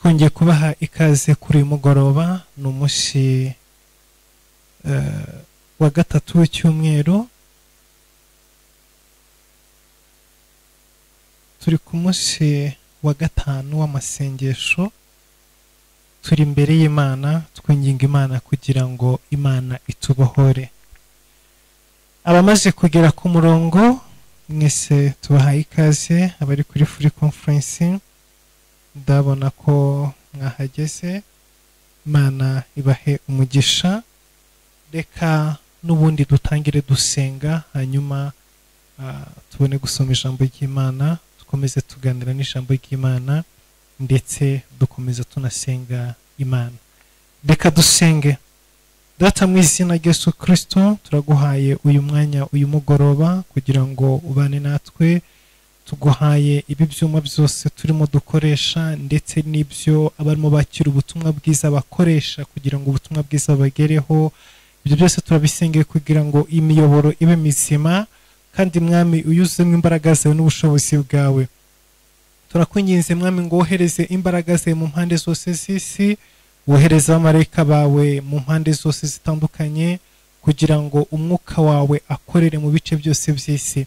Twongeye kubaha ikaze kuri uyu mugoroba. Ni umunsi wa gatatu w'icyumweru, turi ku munsi wa gatanu w'amasengesho, turi imbere y'Imana twinginga Imana kugira ngo Imana itubohore. Abamaze kugera ku murongo mwese tubahaye ikaze, abari kuri free conference ndabona ko mwahageze, Imana ibahe umugisha. Reka n'ubundi dutangire dusenga, hanyuma tubone gusoma ijambo ry'Imana, dukomeze tuganira n'ijambo ry'Imana ndetse dukomeza tunasenga Imana. Reka dusenge. Data mu izina rya Yesu Kristo, turaguhaye uyu mwanya uyu mugoroba kugira ngo ubane natwe. Tuguhaye ibi byuma byose turimo dukoresha ndetse n'ibyo abarimo bakira ubutumwa bwiza bakoresha kugira ngo ubutumwa bwiza bagereho. Ibyo byose turabisengeye kugira ngo imiyoboro ibe mizima, kandi Mwami uyuzemo imbaraga zawe n'ubushobozi bwawe. Turakwinginze Mwami ngo wohereze imbaraga zawe mu mpande zose z'isi, wohereze abamarayika bawe mu mpande zose zitandukanye kugira ngo umwuka wawe akorere mu bice byose by'isi.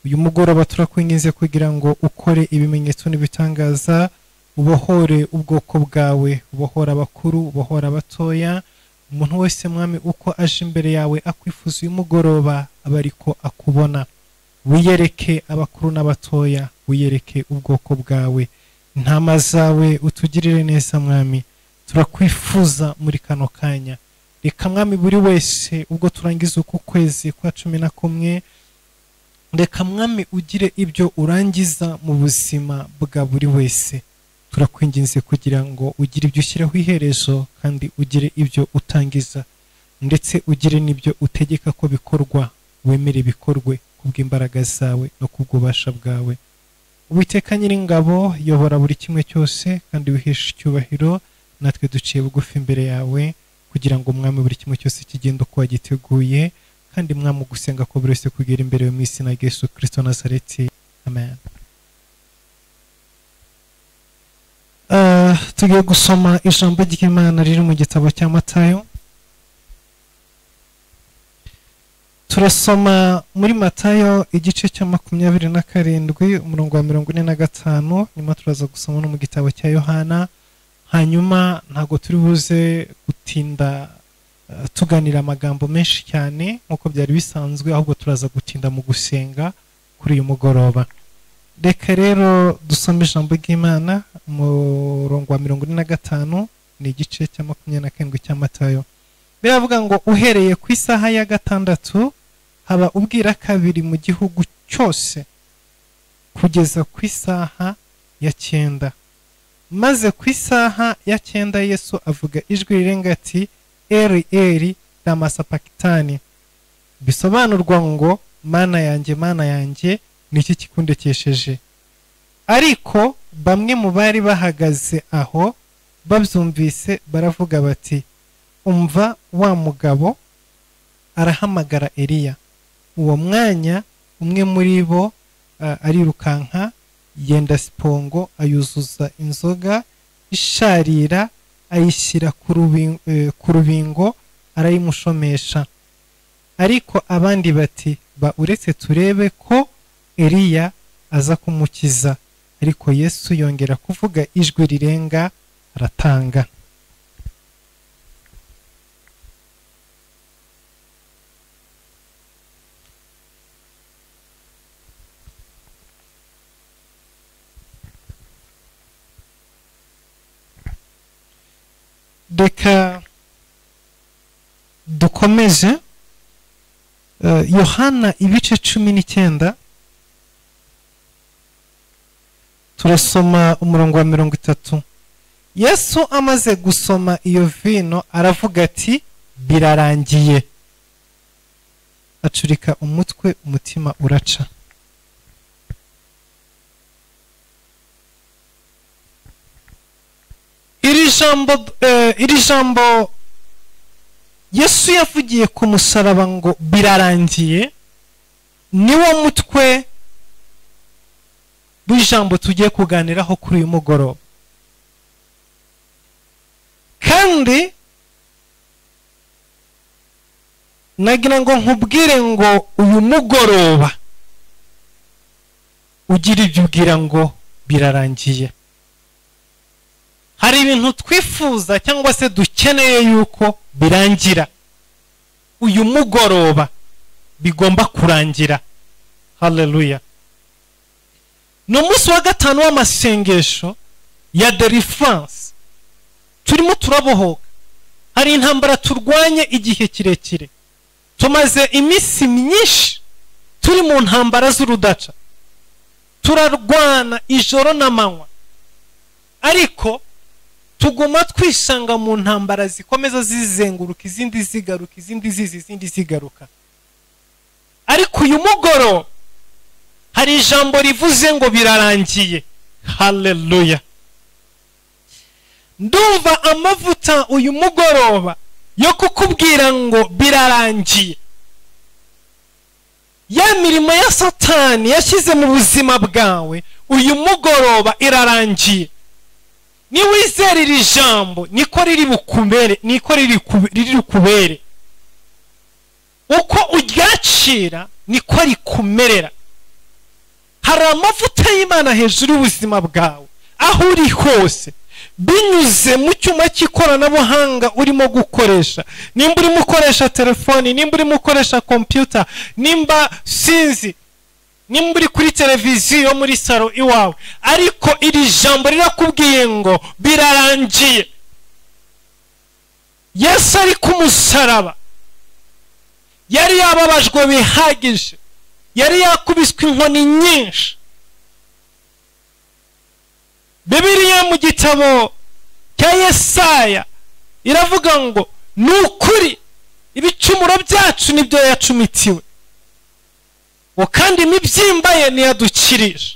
Uyu mugoroba turakwinginze kugira ngo ukore ibimenyetso n'ibitangaza, ubohore ubwoko bwawe, ubohore abakuru, ubohore abatoya. Umuntu wese Mwami uko aje imbere yawe akwifuza uyu mugoroba aba ariko akubona. Wiyereke abakuru n'abatoya, wiyereke ubwoko bwawe, intama zawe utugirire neza Mwami. Turakwifuza muri kano kanya. Reka Mwami buri wese ubwo turangiza uku kwezi kwa 11, reka Mwami ugire ibyo urangiza mu buzima bwa buri wese. Turakwinginze kugira ngo ugire ibyo ushyiraho iherezo, kandi ugire ibyo utangiza, ndetse ugire n'ibyo utegeka ko bikorwa, wemere bikorwe kubw'imbaraga zawe no kubw'ububasha bwawe. Uwiteka Nyiringabo, yobora buri kimwe cyose kandi wiheshe icyubahiro. Natwe duciye bugufi imbere yawe kugira ngo Mwami buri kimwe cyose kigende uko wagiteguye, kandi Mwami gusenga ko buri wese kugera imbere mu izina rya Yesu Kristo Nazareti. Amen. Tugiye gusoma ijambo ry'Imana riri mu gitabo cya Matayo. Turasoma muri Matayo igice cya 27 umurongo wa 45, nyuma turaza gusoma no mu gitabo cya Yohana. Hanyuma ntago turi buze gutinda tuganira amagambo menshi cyane nkuko byari bisanzwe, ahubwo turaza gutinda mu gusenga kuri uyu mugoroba. Reka rero dusome ijambo ry'Imana umurongo wa 45, ni igice cya 27 cya Matayo. Biravuga ngo uhereye ku isaha ya 6 haba ubwira kabiri mu gihugu cyose kugeza ku isaha ya 9. Maze ku isaha ya 9 Yesu avuga ijwi rirenga ati Eri eri lama sabachthani, bisobanurwa ngo Mana yanjye, Mana yanjye, niki kikundekesheje. Ariko bamwe mu bari bahagaze aho babyumvise baravuga bati umva wa mugabo arahamagara Eliya. Uwo mwanya umwe muri bo arirukanka yenda sipongo ayuzuza inzoga isharira ayishyira ku rubingo arayimushomesha. Ariko abandi bati ba uretse turebe ko Eliya aza kumukiza. Ariko Yesu yongera kuvuga ijwi rirenga aratanga. Reka dukomeze. Yohana ibice 19 turasoma umurongo wa 30. Yesu amaze gusoma iyo vino aravuga ati birarangiye. Acurika umutwe, umutima uraca. Iri jambo Yesu yavugiye ku musaraba ngo birarangiye, niwo mutwe w'ijambo tugiye kuganiraho kuri uyu mugoroba. Kandi nagira ngo nkubwire ngo uyu mugoroba ugira ibyo ubwira ngo birarangiye. Hari ibintu twifuza cyangwa se dukeneye yuko birangira. Uyu mugoroba bigomba kurangira. Haleluya. Ni umunsi wa gatanu w'amasengesho ya deliverance. Turimo turabohoka. Hari intambara turwanye igihe kirekire. Tumaze iminsi myinshi turi mu ntambara z'urudaca. Turarwana ijoro n'amanywa, ariko tuguma twisanga mu ntambara zikomeza zizenguruka, izindi zigaruka, izindi ziza, izindi zigaruka. Ariko uyu mugoroba hari ijambo rivuze ngo birarangiye. Haleluya. Ndumva amavuta uyu mugoroba yo kukubwira ngo birarangiye. Ya mirimo ya Satani yashyize mu buzima bwawe uyu mugoroba irarangiye. Niwizera iri jambo niko riri bukumere, niko riri kubere. Uko uryakira niko rikumerera. Hari amavuta y'Imana hejuru y'ubuzima bwawe aho uri hose, binyuze mu cyuma cy'ikoranabuhanga urimo gukoresha. Nimba urimo ukoresha telefoni, nimba urimo ukoresha computer, nimba sinzi, nimba uri kuri televiziyo muri salo iwawe, ariko iri jambo rirakubwiye ngo birarangiye. Yesu ari ku musaraba, yari yababajwe bihagije, yari yakubiswe inkoni nyinshi. Bibiliya mu gitabo cya Yesaya iravuga ngo ni ukuri ibicumuro byacu nibyo yacumitiwe, ngo kandi imibyimba ye ntiyadukirije,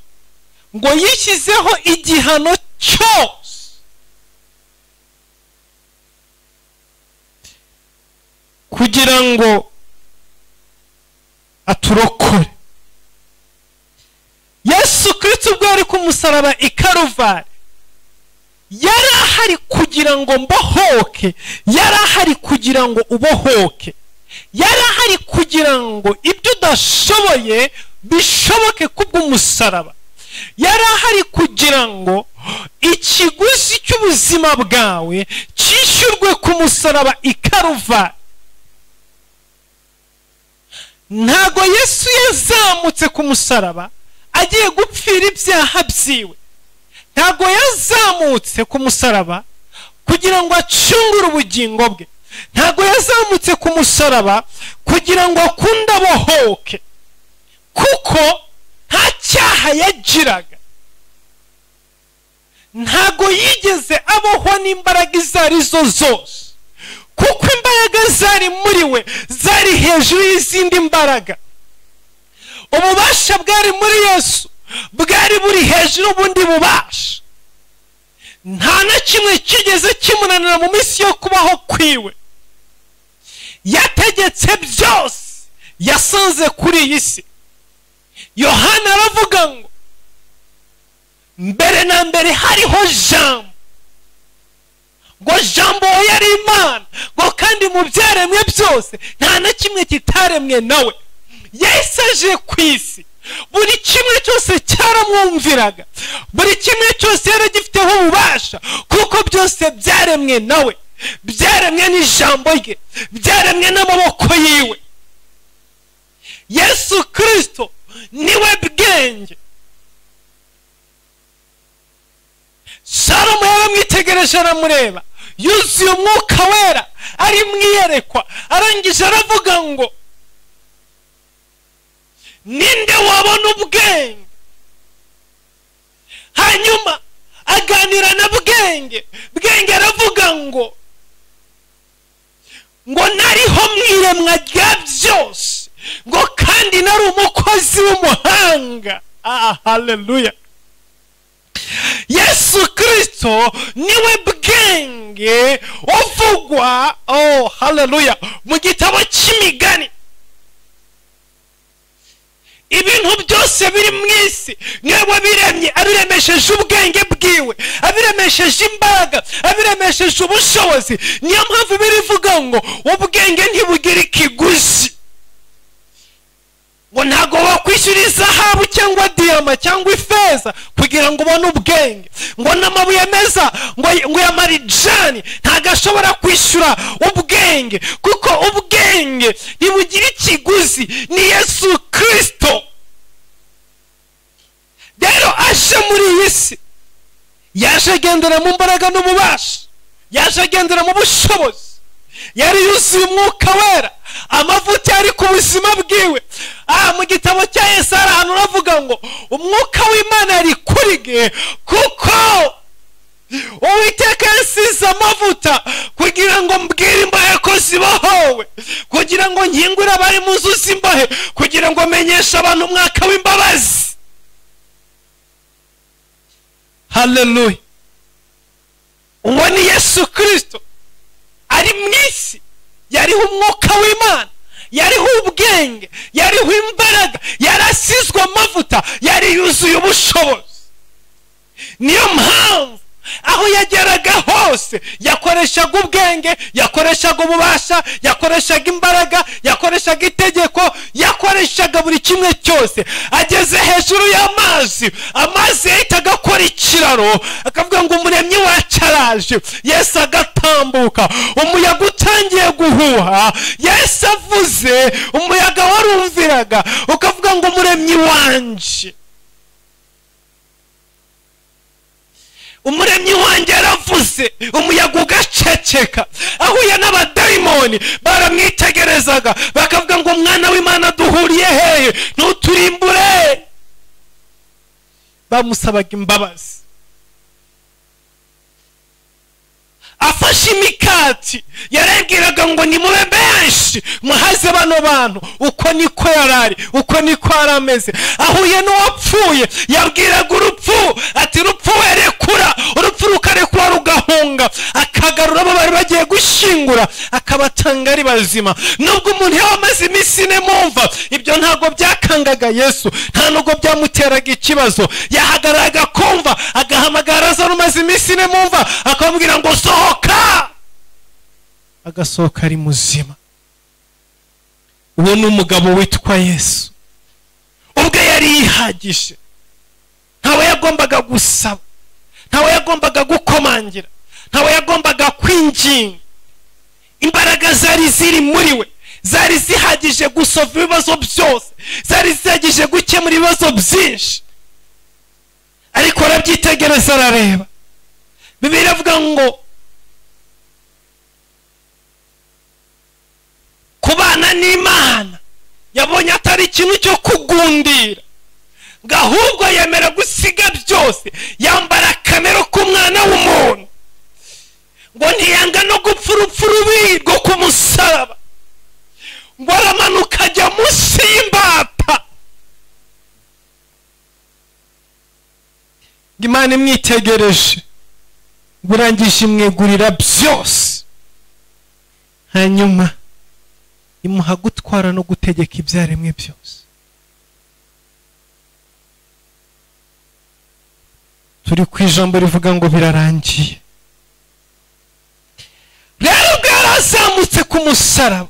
ngo yishyizeho igihano cyose kugira ngo aturokore. Yesu Kristo ubwo yari ku musaraba i Karuvari, yari ahari kugira ngo mbohoke, yari ahari kugira ngo ubohoke, yari ahari kugira ngo ibyo udashoboye bishoboke kubw'umusaraba, yari ahari kugira ngo ikiguzi cy'ubuzima bwawe cyishyurwe ku musaraba i Karuvari. Ntago Yesu yazamutse ku musaraba agiye gupfira ibyaha byiwe. Ntago yazamutse ku musaraba kugira ngo acungure ubugingo bwe. Ntago yazamutse ku musaraba kugira ngo akunde abohoke, kuko nta cyaha yagiraga. Ntago yigeze abohwa n'imbaraga izo arizo zose, kuko imbaraga zari muri we zari hejuru y'izindi mbaraga. Ububasha bwari muri Yesu bwari buri hejuru y'ubundi bubasha. Nta na kimwe kigeze kimunanira mu minsi yo kubaho kwiwe. Yategetse byose yasanze kuri iyi si. Yohana aravuga ngo mbere na mbere hariho Jambo, ngo Jambo yari Imana, ngo kandi mu byaremwe byose nta na kimwe kitaremwe nawe. Yesu aje ku isi, buri kimwe cyose cyaramwumviraga, buri kimwe cyose yari agifiteho ububasha, kuko byose byaremwe nawe, byaremwe n'ijambo rye, byaremwe n'amaboko yiwe. Yesu Kristo niwe bwenge. Salomo yaramwitegereje aramureba, yuzuye umwuka wera, ari mwiyerekwa, arangije aravuga ngo ninde wabona ubwenge? Hanyuma aganira na Bwenge. Bwenge aravuga ngo nariho mwiremwa rya byose, ngo kandi nari umukozi w'umuhanga. Haleluya. Yesu Kristo niwe bwenge uvugwa, oh haleluya, mu gitabo cy'imigani. Ibintu byose biri mu isi niwe wabiremye, abiremesheje ubwenge bwiwe, abiremesheje imbaraga, abiremesheje ubushobozi. Niyo mpamvu birivuga ngo ubwenge ntibugira ikiguzi, ngo ntabwo wakwishyura izahabu cyangwa diyama cyangwa ifeza kugira ngo ubone ubwenge, ngo n'amabuye meza ngo ya marijani ntabwo ashobora kwishyura ubwenge, kuko ubwenge ntibugira ikiguzi, ni Yesu Kristo. Rero aje muri iyi si, yaje agendera mu mbaraga n'ububasha, yaje agendera mu bushobozi, yari yuzuye umwuka wera, amavuta yari ku buzima bwiwe. Mu gitabo cya Yesaya ahantu uravuga ngo umwuka w'Imana yari kuri ge, kuko Uwiteka yasize amavuta kugira ngo mbwire imbohe ko zibohowe, kugira ngo nkingure abari mu nzu z'imbohe, kugira ngo menyeshe abantu umwaka w'imbabazi. Haleluya! Uwo ni Yesu Kristo ari mu isi, yariho umwuka w'Imana, yariho ubwenge, yariho imbaraga, yarasizwe amavuta, yari yuzuye ubushobozi. Niyo mpamvu aho yageraga hose yakoreshaga ubwenge, yakoreshaga ububasha, yakoreshaga imbaraga, yakoreshaga itegeko, yakoreshaga buri kimwe cyose. Ageze hejuru y'amazi, amazi yahitaga akora ikiraro, akavuga ngo umuremyi wacu araje. Yesu agatambuka, umuyaga utangiye guhuha, Yesu avuze, umuyaga warumviraga, ukavuga ngo umuremyi wanje, umuremyi wanjye yaravuze, umuyaga ugaceceka. Ahuye n'abadayimoni baramwitegerezaga bakavuga ngo umwana w'Imana duhuriye hehe, ntuturimbure. Bamusabaga imbabazi. Afashe imikati yarabwiraga ngo nimube benshi muhaze bano bantu. Uko niko yarari, uko niko yarameze. Ahuye n'uwapfuye yabwiraga urupfu ati rupfu werekura, urupfu rukarekura rugahunga, akagarura abo bari bagiye gushyingura akabatanga ari bazima. Nubwo umuntu yaba amaze iminsi ine mumva, ibyo ntabwo byakangaga Yesu, nta nubwo byamuteraga ikibazo. Yahagararaga kumva, agahamagara Lazaro umaze iminsi ine mumva, akamubwira ngo sohoka, agasohoka ari muzima. Uwo ni umugabo witwa Yesu. Ubwe yari yihagije, ntawe yagombaga gusaba, ntawe yagombaga gukomangira, ntawe yagombaga kwinginga. Imbaraga zari ziri muri we zari zihagije gusova ibibazo byose, zari zihagije gukemura ibibazo byinshi. Ariko arabyitegereza, arareba. Bibiliya iravuga ngo kubana n'Imana yabonye atari ikintu cyo kugundira, ngo ahubwo yemera gusiga byose, yambara akamero k'umwana w'umuntu, ngo ntiyanga no gupfa urupfu rubi rwo ku musaraba, ngo aramanuka ajya munsi y'imbata. Imana imwitegereje ngo irangije imwegurira byose, hanyuma imuha gutwara no gutegeka ibyaremwe byose. Turi ku ijambo rivuga ngo birarangiye. Rero ubwo yarazamutse ku musaraba,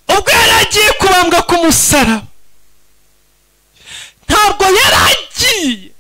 ubwo yaragiye kubambwa ku musaraba, ntabwo yaragiye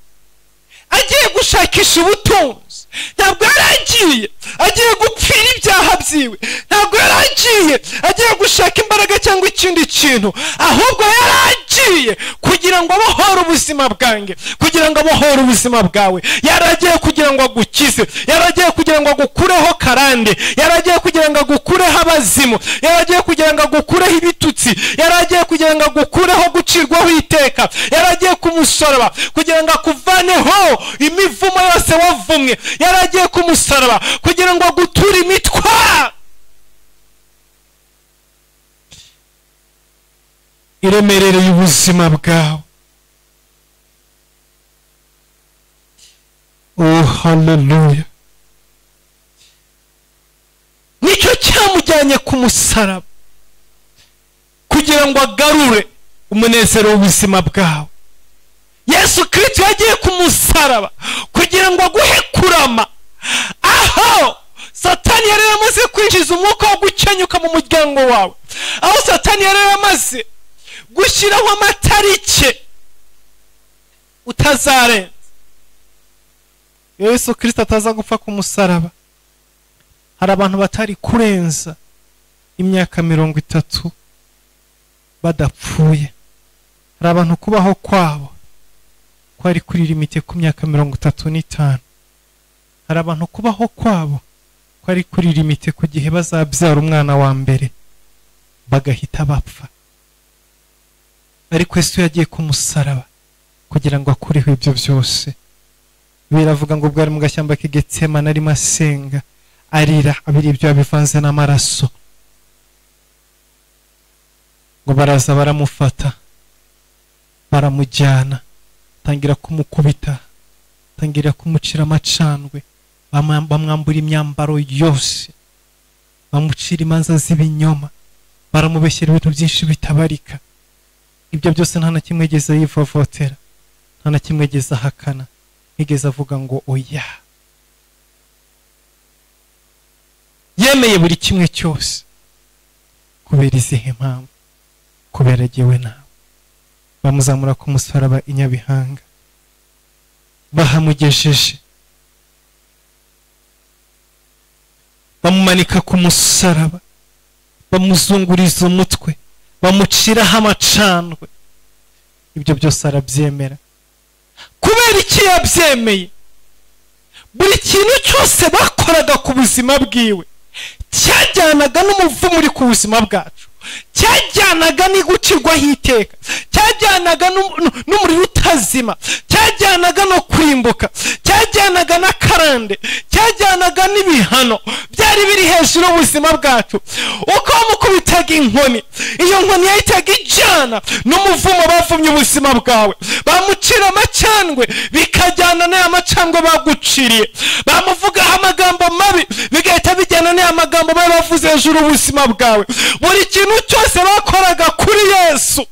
agiye gushakisha ubutunzi, ntabwo yaragiye agiye gupfira ibyaha byiwe, ntabwo yaragiye agiye gushaka imbaraga cyangwa ikindi kintu, ahubwo yaragiye kugira ngo abohore ubuzima bwanjye, kugira ngo abohore ubuzima bwawe. Yaragiye kugira ngo agukize, yaragiye kugira ngo agukureho karande, yaragiye kugira ngo agukureho abazimu, yaragiye kugira ngo agukureho ibitutsi, yaragiye kugira ngo agukureho gucirwaho iteka, yaragiye kumusaraba kugira ngo akuvaneho imivumo yose wavumwe, yaragiye kumusaraba kugira ngo aguture imitwa iremerereye ubuzima bwawe. Oh haleluya! Nicyo cyamujyanye ku musaraba, kugira ngo agarure Umunezero w'ubuzima bwawe. Yesu Kristo yagiye ku musaraba kugira ngo aguhe kurama. Aho Satani yari yamaze kwinjiza umwuka wo gukenyuka mu muryango wawe, aho Satani yari yamaze gushyiraho amatarike utazarenza, Yesu Kristo ataza gupfa ku musaraba, hari abantu batari kurenza imyaka 30 badapfuye. Hari abantu kubaho kwabo kwari kuri limite ku myaka 35. Hari abantu kubaho kwabo kwari kuri limite ku gihe bazabyara umwana wa mbere bagahita bapfa. Ariko Yesu yagiye ku musaraba kugira ngo akureho ibyo byose. Biravuga ngo bwari mu gashyamba k'Getsemane arimo asenga, arira, abiri ibyo yabivanze n'amaraso. Ngo baraza baramufata, baramujyana, tangira kumukubita, tangira kumucira amacandwe, bamwambura imyambaro yose, bamucira imanza z'ibinyoma, baramubeshyera ibintu byinshi bitabarika. Ibyo byose nta na kimwe yigeze yivovotera, nta na kimwe yigeze ahakana, yigeze avuga ngo oya. Yemeye buri kimwe cyose. Kubera izihe mpamvu? Kubera jyewe nawe. Bamuzamura ku musaraba i Nyabihanga, bahamugejeje, bamumanika ku musaraba, bamuzunguriza umutwe, bamuciraho amacandwe. Ibyo byose arabyemera. Kubera iki yabyemeye? Buri kintu cyose bakoraga ku buzima bwiwe cyajyanaga n'umuvumo uri ku buzima bwacu, cyajyanaga n'igucirwaho iteka, cyajyanaga n'umuriro utazima, cyajyanaga no kurimbuka, cyajyanaga n'akarande, cyajyanaga n'ibihano byari biri hejuru y'ubuzima bwacu. Uko bamukubitaga inkoni, iyo nkoni yahitaga ijyana n'umuvumo bavumye ubuzima bwawe. Bamucira amacandwe bikajyana n'aya macandwe baguciriye, bamuvugaho amagambo mabi bigahita bijyana n'aya magambo mabi bavuze hejuru y'ubuzima bwawe. Buri kintu cyose bakoraga kuri Yesu,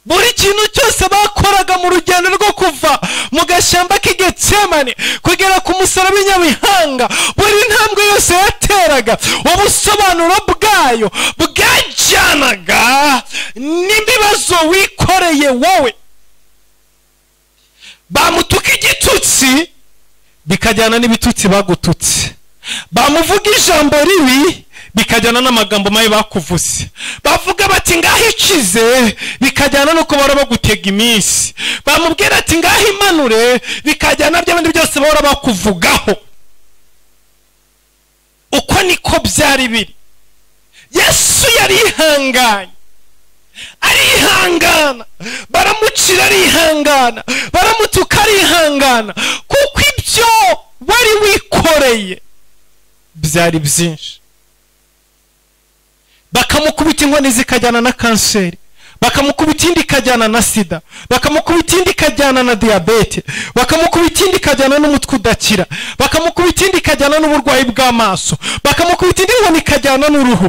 buri kintu cyose bakoraga mu rugendo rwo kuva mu gashyamba k'Getsemane kugera ku musaraba i Nyabihanga, buri ntambwe yose yateraga ubusobanuro bwayo bwajyanaga n'ibibazo wikoreye wowe. Bamutuka igitutsi bikajyana n'ibitutsi bagututse, bamuvuga ijambo ribi bikajyana n'amagambo mabi bakuvuze, bavuga bati ngaho ikize bikajyana nuko bahora bagutega iminsi, bamubwira ati ngaho imanure bikajyana bya bindi byose bahora bakuvugaho. Uko niko byari biri. Yesu yarihanganye, arihangana, baramucira arihangana, baramutuka arihangana, kuko ibyo wari wikoreye byari byinshi. Bakamukubita inkoni zikajyana na kanseri, bakamukubita indi ikajyana na sida, bakamukubita indi ikajyana na diyabete, bakamukubita indi ikajyana n'umutwe udakira, bakamukubita indi ikajyana n'uburwayi bw'amaso, bakamukubita indi nkoni ikajyana n'uruhu,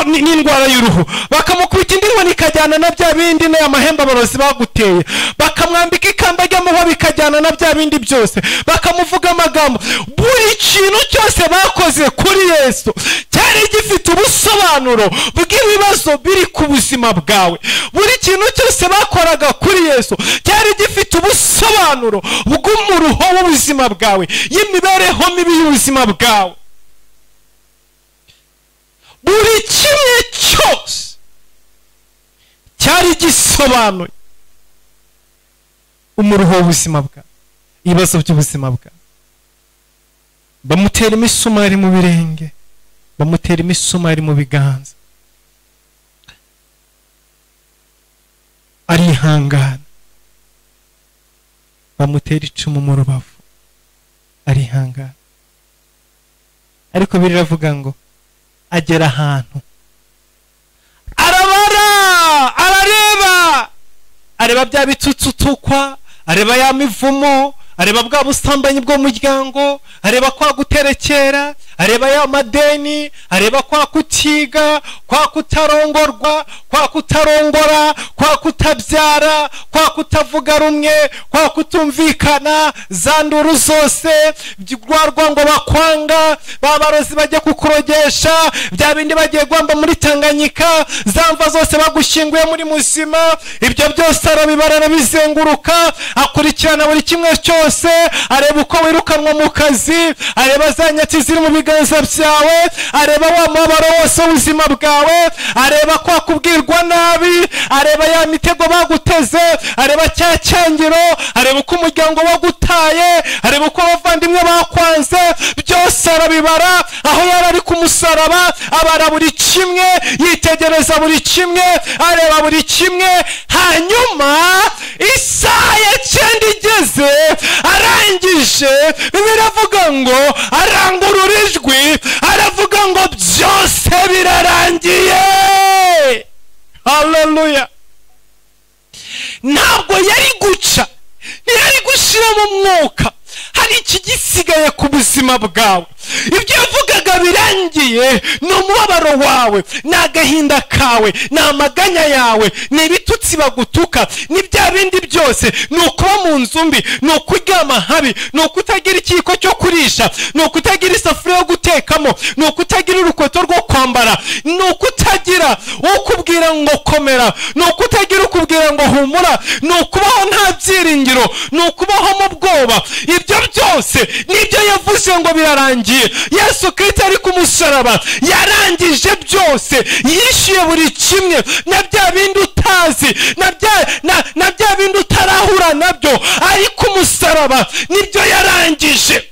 n'indwara y'uruhu, bakamukubita indi nkoni ikajyana na bya bindi n'aya mahembe abarozi baguteye, bakamwambika ikamba ry'amahwa bikajyana na bya bindi byose, bakamuvuga amagambo. Buri kintu cyose bakoze kuri Yesu cyari gifite ubusobanuro bw'ibibazo biri ku buzima bwawe. Buri kintu cyose bakoraga kuri Yesu cyari gifite ubusobanuro bw'umuruho w'ubuzima bwawe, y'imibereho mibi y'ubuzima bwawe. Buri kimwe cyose cyari gisobanuye umuruho w'ubuzima bwawe, ibibazo by'ubuzima bwawe. Bamutera imisumari mu birenge, bamutera imisumari mu biganza, arihangana. Bamutera icumu mu rubavu, arihangana. Ariko biravuga ngo agera ahantu arabara, arareba, areba bya bitutsi utukwa, areba ya mivumo, areba bwa busambanyi bwo muryango, areba kwa guterekera, Areba ya madeni, areba kwa kutiga, kwa kutarongorwa, kwa kutarongora, kwa kutabyara, kwa kutavuga rumwe, kwa kutumvikana, za nduru zose, rwa rwango bakwanga, babarozi bajya kukurogesha, bya bindi bagiye gwamba muri Tanganyika, za mva zose bagushyinguye muri muzima, ibyo byose arabibara, arabizenguruka, akurikirana buri kimwe cyose, areba uko wirukanwa mu kazi, areba za nyatsi ziri mu biganza byawe, areba wa mubabaro wose w'ubuzima bwawe, areba kwa kubwirwa nabi, areba ya mitego baguteze, areba cya cyangiro, areba uko umuryango wagutaye, areba uko abavandimwe bakwanze, byose arabibara. Aho yari ari ku musaraba abara buri kimwe, yitegereza buri kimwe, areba buri kimwe. Hanyuma isaha ya 9 igeze, arangije, biravuga ngo arangurura ijwi, aravuga ngo byose birarangiye. Haleluya. Ntabwo yari guca, ntiyari gushira mu mwuka, hari ikigisigaye ku buzima bwawe. Ibyo yavugaga birangiye ni umubabaro wawe, ni agahinda kawe, ni amaganya yawe, ni ibitutsi bagutuka, ni bya bindi byose, ni ukuba mu nzu mbi, ni ukuryama habi, ni ukutagira ikiyiko cyo kurisha, ni ukutagira isafuriya yo gutekamo, ni ukutagira urukweto rwo kwambara, ni ukutagira ukubwira ngo komera, ni ukutagira ukubwira ngo humura, ni ukubaho nta byiringiro, ni ukubaho mu bwoba. Ibyo byose nibyo yavuze ngo birarangiye. Yesu Kristo ari ku musaraba yarangije byose, yishyuye buri kimwe, na bya bindi utazi, na bya bindi utarahura nabyo, ari ku musaraba nibyo yarangije.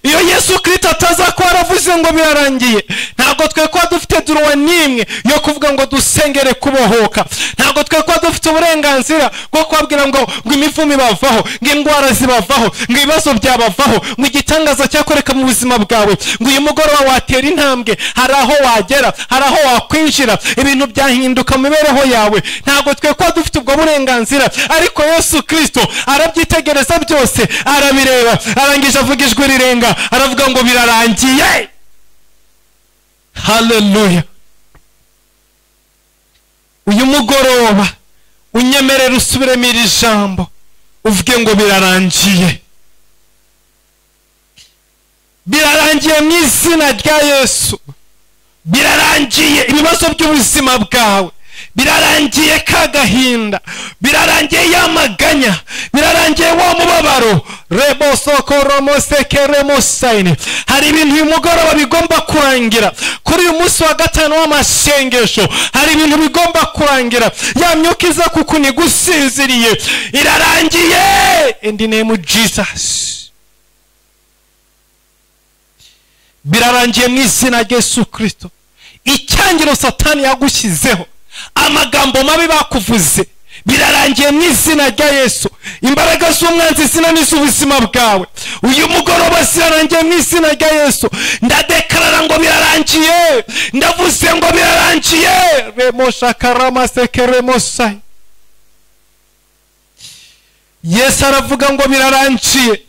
Iyo Yesu Kristo ataza ko aravuze ngo birarangiye, ntabwo twe kuba dufite droit n'imwe yo kuvuga ngo dusengere kubohoka. Ntabwo twe kuba dufite uburenganzira bwo kubabwira ngo imivumo ibavaho, ngo indwara zibavaho, ngo ibibazo byabavaho, ngo igitangaza cyakoreka mu buzima bwawe, ngo uyu mugoroba watera intambwe, hari aho wagera, hari aho wakwinjira, ibintu byahinduka mu mibereho yawe. Ntabwo twe kuba dufite ubwo burenganzira, ariko Yesu Kristo arabyitegereza byose, arabireba, arangije avuga ijwi rirenga, aravuga ngo birarangiye. Haleluya. Uyu mugoroba unyemerera usubiremo iri jambo, uvuge ngo birarangiye. Birarangiye mu izina rya Yesu. Birarangiye ibibazo by'ubuzima bwawe, birarangiye kagahinda, birarangiye yamaganya, birarangiye wa mubabaro. Rebosokoromosekeremosaini. Hari ibintu uyu mugoroba bigomba kurangira. Kuri uyu munsi wa 5 w'amasengesho hari ibintu bigomba kurangira. Ya myuka iza kukuniga usinziriye irarangiye. In the name of Jesus. Birarangiye mu izina rya Yesu Kristo. Icyangiro Satani yagushyizeho, amagambo mabi bakuvuze, birarangiye mu izina rya Yesu. Imbaraga z'umwanzi zinaniza ubuzima bwawe, uyu mugoroba zirarangiye mu izina rya Yesu. Ndadekarara ngo birarangiye, ndavuze ngo birarangiye. Remoshakaramasekeremosai. Yesu aravuga ngo birarangiye.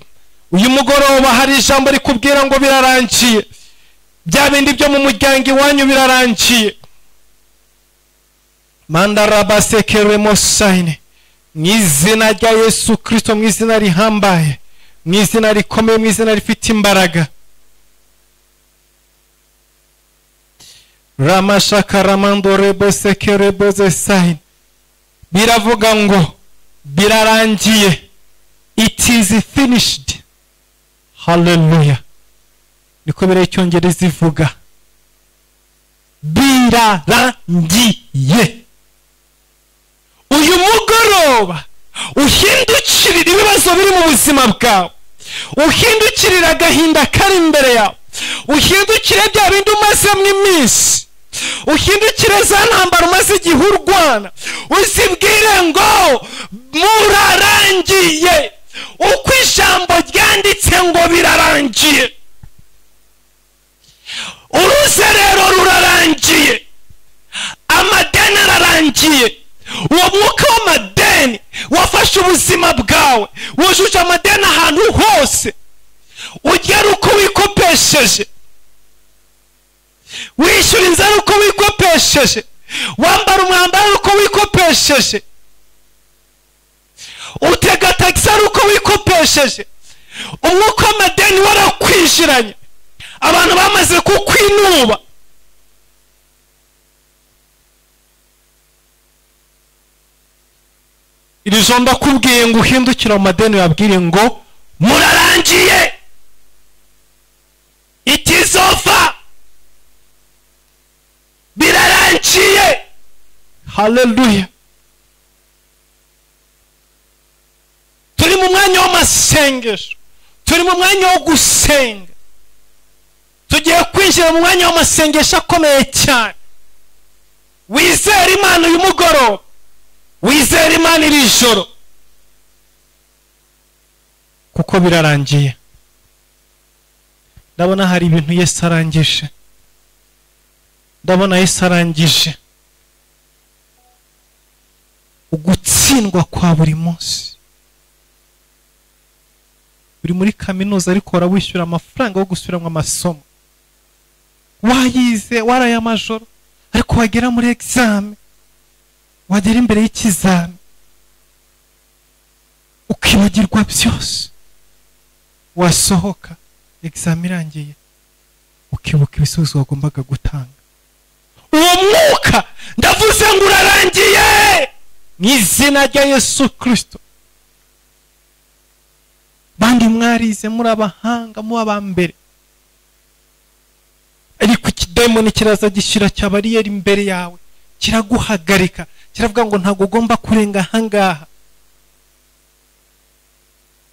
Uyu mugoroba hari ijambo rikubwira ngo birarangiye. Bya bindi byo mu muryango iwanyu birarangiye. Mandarabasekeremosaine. Mu izina rya Yesu Kristo, mu izina rihambaye, mu izina rikomeye, mu izina rifite imbaraga. Ramashakaramandorebosekerebozesaine. Biravuga ngo birarangiye. It is finished. Hallelujah. Niko bere icyongereza ivuga. Birarangiye. Uyu mugoroba uhindukirira ibibazo biri mu buzima bwawe, uhindukirira agahinda kari imbere yawe, uhindukire bya bindi umazemo iminsi, uhindukire za ntambara umaze igihe urwana, uzibwire ngo murarangiye. Uko ijambo ryanditse ngo birarangiye. Uruzerero rurarangiye, amadeni ararangiye. Uwo mwuka w'amadeni wafashe ubuzima bwawe, wujuje amadeni ahantu hose, Urya ari uko wikopesheje, wishyura inzu ari uko wikopesheje, wambara umwambaro ari uko wikopesheje, utega tagisi ari uko wikopesheje. Umwuka w'amadeni warakwijiranye, abantu bamaze kukwinuba. Iri jambo ndakubwiye ngo uhindukire mu madeni, uyabwire ngo murarangiye, it is over, birarangiye. Haleluya. Turi mu mwanya w'amasengesho, turi mu mwanya wo gusenga, tugiye kwinjira mu mwanya w'amasengesho akomeye cyane. Wizere Imana uyu mugoroba, wizere Imana iri joro, kuko birarangiye. Ndabona hari ibintu Yesu arangije, ndabona Yesu arangije ugutsindwa kwa buri munsi. Uri muri kaminuza ariko wishyura amafaranga yo gusubiramo amasomo, wayize waraye amajoro, ariko wagera muri examen, wagera imbere y'ikizami ukibagirwa byose, wasohoka examen irangiye ukibuka ibisubizo wagombaga gutanga. Uwo mwuka ndavuze ngo urarangiye mu izina rya Yesu Kristo. Bandi mwarize muri abahanga, mu abambere, ariko ikidemoni kiraza gishyira cya bariyeri imbere yawe, kiraguhagarika, kiravuga ngo ntabwo ugomba kurenga ahangaha.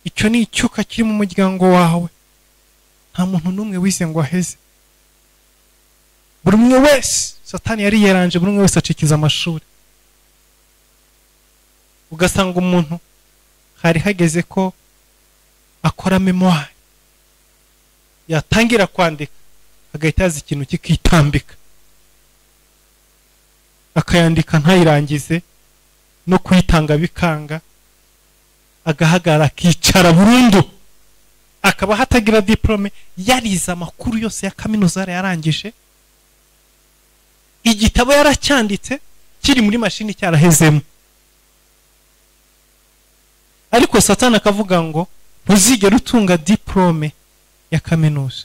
Icyo ni icyuka kiri mu muryango wawe. Nta muntu n'umwe wize ngo aheze. Buri umwe wese Satani yari yaranje, buri umwe wese acikiza amashuri. Ugasanga umuntu hari hageze ko akora memoire, yatangira kwandika agahita yaza ikintu kikitambika, akayandika ntayirangize, no kuyitanga bikanga, agahagarara akicara burundu, akaba hatagira diplome, yarize amakuru yose ya kaminuza yarangije, igitabo yaracyanditse kiri muri mashini cyarahezemo. Ariko Satani akavuga ngo ntuzigere utunga diplome ya kaminuza.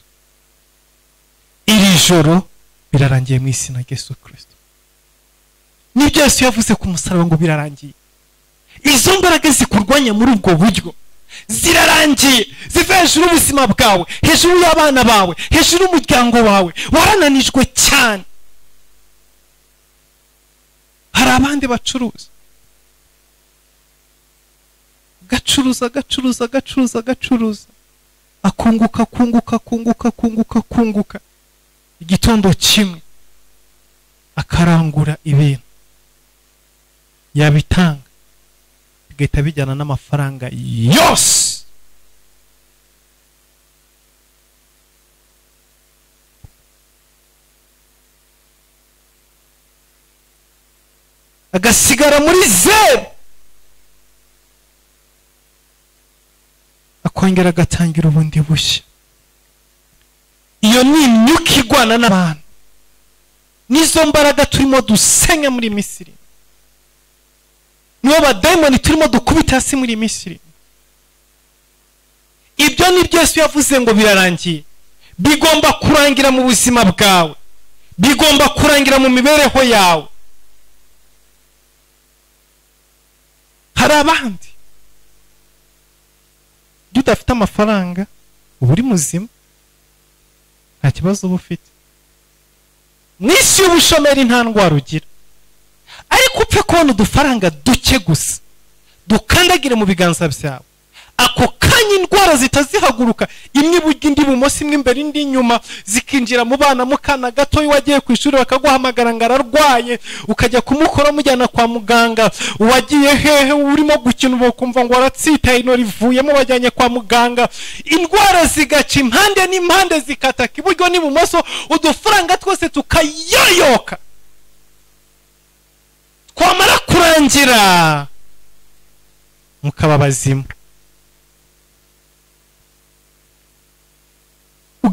Iri joro birarangiye mu izina rya Yesu Kristo. Nibyo Yesu yavuze ku musaraba ngo birarangiye. Izo mbaraga zikurwanya muri ubwo buryo zirarangiye, ziva hejuru y'ubuzima bwawe, hejuru y'abana bawe, hejuru y'umuryango wawe. Warananijwe cyane. Hari abandi bacuruza, gacuruza gacuruza gacuruza gacuruza, akunguka kunguka kunguka kunguka kunguka, igitondo kimwe akarangura ibintu, yabitanga bigahita bijyana n'amafaranga yose. Agasigara muri zeru, akongera agatangira ubundi bushya. Iyo ni imyuka igwana n'abantu, nizo mbaraga turimo dusenya muri Misiri, nibo badayimoni turimo dukubita hasi muri Misiri. Ibyo ni byo Yesu yavuze ngo birarangiye. Bigomba kurangira mu buzima bwawe, bigomba kurangira mu mibereho yawe. Hari abandi iyo udafite amafaranga uba uri muzima, nta kibazo uba ufite. Mu isi y'ubushomeri nta ndwara ugira, ariko upfe kubona udufaranga duke gusa dukandagire mu biganza byawe, ako kanya indwara zitazihaguruka, imwe iburyo indi ibumoso, imwe imbere indi inyuma, zikinjira mu bana. Mu kana gato wagiye ku ishuri bakaguhamagara ngo ararwaye, ukajya kumukora mujyana kwa muganga, wagiye hehe urimo gukina ukumva ngo waratsitaye ino rivuyemo bajyanye kwa muganga. Indwara zigaca impande n'impande, zikataka iburyo n'ibumoso, udufaranga twose tukayoyoka. Twamara kurangira mukaba bazima.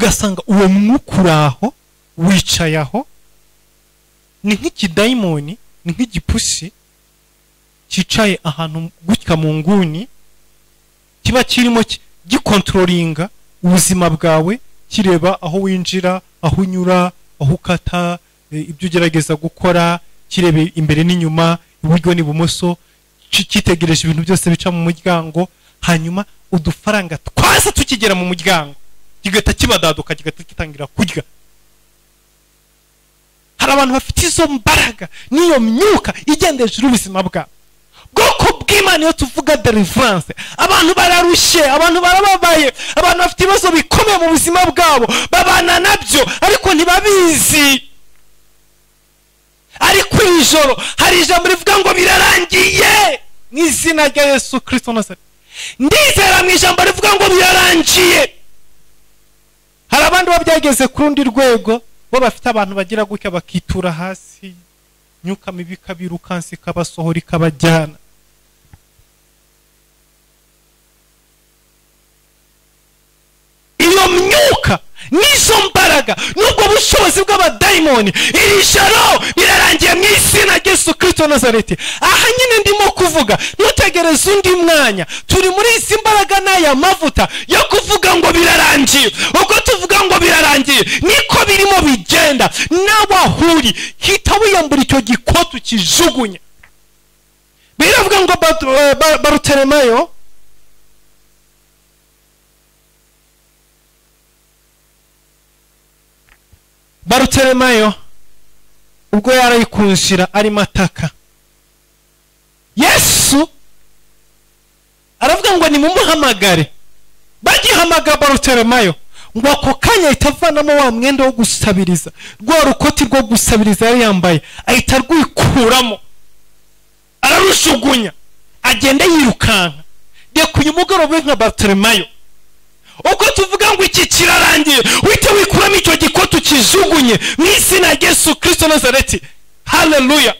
Ugasanga uwo mwuka uraho wicaye aho, ni nk'ikidayimoni, ni nk'igipusi cyicaye ahantu gutya mu nguni, kiba kirimo gikontrolinga ubuzima bwawe, kireba aho winjira, aho unyura, aho ukata, ibyo ugerageza gukora, kirebe imbere n'inyuma, iburyo n'ibumoso, cyitegereje ibintu byose bica mu muryango. Hanyuma udufaranga twaza tukigera mu muryango kigahita kibadaduka, kigahita gitangira kurya. Hari abantu bafite izo mbaraga n'iyo myuka igendeje ubuzima bwabo. Bwoko bw'Imana, iyo tuvuga deliverance, abantu bararushye, abantu barababaye, abantu bafite ibibazo bikomeye mu buzima bwabo, babana nabyo ariko ntibabizi. Ariko iri joro hari ijambo rivuga ngo birarangiye mu izina rya Yesu Kristo Nazareti. Ndizera mu ijambo rivuga ngo birarangiye. Hari abandi babyageze ku rundi rwego, bo bafite abantu bagira gutya bakitura hasi, myuka mibi ikabirukansa ikabasohora ikabajyana. Iyo myuka n'izo mbaraga n'ubwo bushobozi bw'abadayimoni, iri joro birarangiye mu izina rya Yesu Kristo Nazareti. Aha nyine ndimo kuvuga, ntutegereze undi mwanya, turi muri izi mbaraga n'aya mavuta yo kuvuga ngo birarangiye. Uko tuvuga ngo birarangiye niko birimo bigenda. Nawe aho uri hita wiyambura icyo gikotu kijugunya. Biravuga ngo Baruteremayo ubwo yarayikunshira arimo ataka, Yesu aravuga ngo nimumuhamagare. Bagihamagara Baruteremayo, ngo ako kanya ahita avanamo wa mwenda wo gusabiriza, rwa rukoti rwo gusabiriza yari yambaye, ahita arwikuramo ararushugunya, agenda yirukanka. Reka uyu mugoroba nka Baruteremayo, uko tuvuga ngo iki kirarangiye, uhite wikuramo icyo gikotu kijugunye mu izina rya Yesu Kristo Nazareti. Haleluya!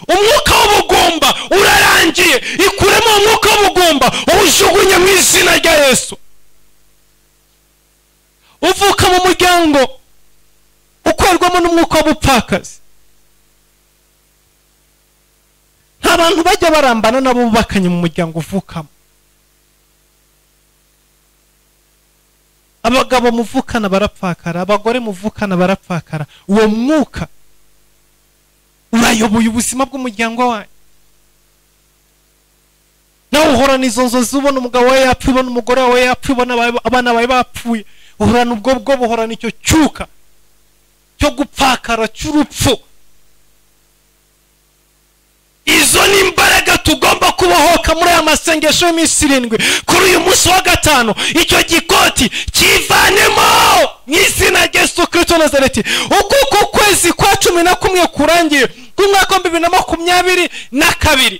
Umwuka w'ubugumba urarangiye, ikuremo umwuka w'ubugumba uwujugunye mu izina rya Yesu. Uvuka mu muryango ukorerwamo n'umwuka w'ubupfakazi, nta bantu bajya barambana nabo bubakanye mu muryango uvukamo. Abagabo muvukana barapfakara, abagore muvukana barapfakara. Uwo mwuka urayoboye ubuzima bw'umuryango wanyu. Nawe uhorana izo nzozi, ubona umugabo wawe yapfuye, ubona umugore wawe yapfuye, ubona abana bawe bapfuye, uhorana ubwo bwo, buhorana icyo cyuka cyo gupfakara cy'urupfu. Izo ni imbaraga tugomba kubohoka muri aya masengesho y'iminsi 7. Kuri uyu munsi wa 5, icyo gikoti kivanemo mu izina rya Yesu Kristo Nazareti. Uko uku kwezi kwa 11 kurangiye k'umwaka wa 2022,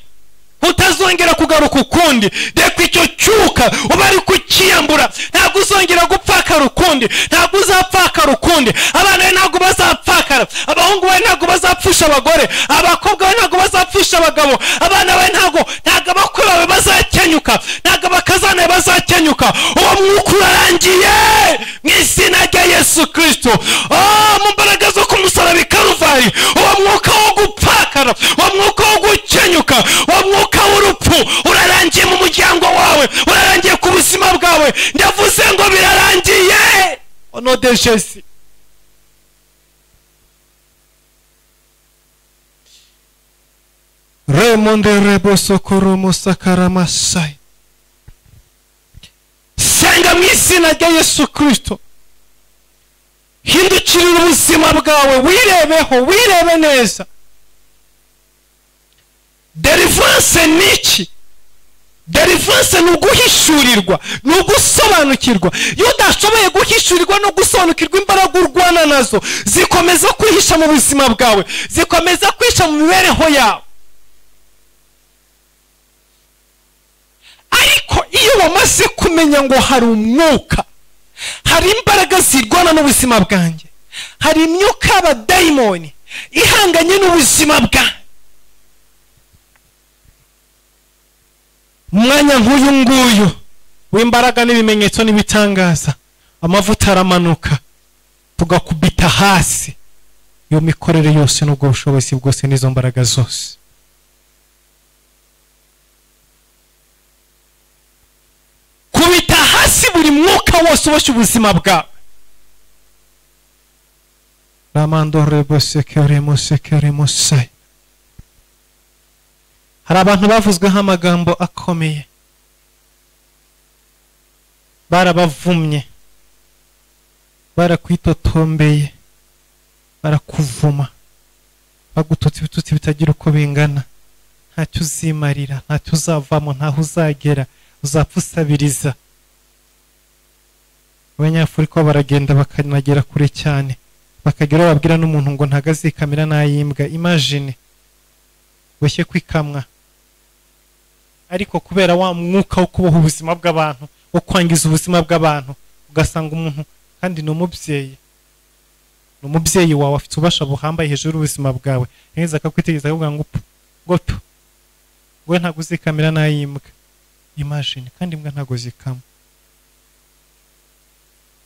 utazongera kugaruka ukundi. Reka icyo cyuka uba ari kukiyambura. Ntabwo uzongera gupfakara ukundi, ntabwo uzapfakara ukundi. Abana bawe ntabwo bazapfakara, abahungu bawe ntabwo bazapfusha abagore, abakobwa bawe ntabwo bazapfusha abagabo, abana bawe ntabwo abakwe bawe bazakenyuka, ntabwo abakazana bawe bazakenyuka. Uwo mwuka urarangiye mu izina rya Yesu Kristo. Mu mbaraga zo ku musaraba i Karuvari, uwo mwuka wo gupfakara, uwo mwuka wo gukenyuka, uwo mwuka w'urupfu urarangiye mu muryango wawe, urarangiye ku buzima bwawe. Ndavuze ngo birarangiye. Au nom de Jésus. Remonde rebo sokoro sakaramasai. Senga mu izina rya Yesu Kristo. Hindukirira ubuzima bwawe, wirebeho, wirebe neza. Deliverance ni iki? Deliverance ni uguhishurirwa, ni ugusobanukirwa. Iyo udashoboye guhishurirwa no gusobanukirwa, imbaraga urwana nazo zikomeza kwihisha mu buzima bwawe, zikomeza kwihisha mu mibereho yawe. Ariko iyo wamaze kumenya ngo hari umwuka, hari imbaraga zirwana n'ubuzima bwanjye, hari imyuka y'abadayimoni ihanganye n'ubuzima bwanjye, umwanya nk'uyu nguyu w'imbaraga n'ibimenyetso n'ibitangaza, Amavuta aramanuka, tugakubita hasi iyo mikorere yose n'ubwo bushobozi bwose n'izo mbaraga zose. Kubita hasi buri mwuka wose uboshye ubuzima bwawe. Ramando rebo sekeremo sai. Hari abantu bavuzweho amagambo akomeye, barabavumye, barakwitotombeye, barakuvuma, bagututse ibitutsi bitagira uko bingana. Ntacyo uzimarira, ntacyo uzavamo, ntaho uzagera, uzapfa usabiriza. Abanyafurika baragenda bakanagera kure cyane, bakagera babwira n'umuntu ngo ntagazikamira n'ayimbwa. Imagine weshye kwikamwa, ariko kubera wa mwuka wo kuboha ubuzima bw'abantu, wo kwangiza ubuzima bw'abantu, ugasanga umuntu kandi ni umubyeyi, ni umubyeyi wawe afite ububasha buhambaye hejuru y'ubuzima bwawe, neza akakwitegereza akavuga ngo ngo we ntago uzikamira n'ayimbwa. Imagine, kandi imbwa ntago zikama.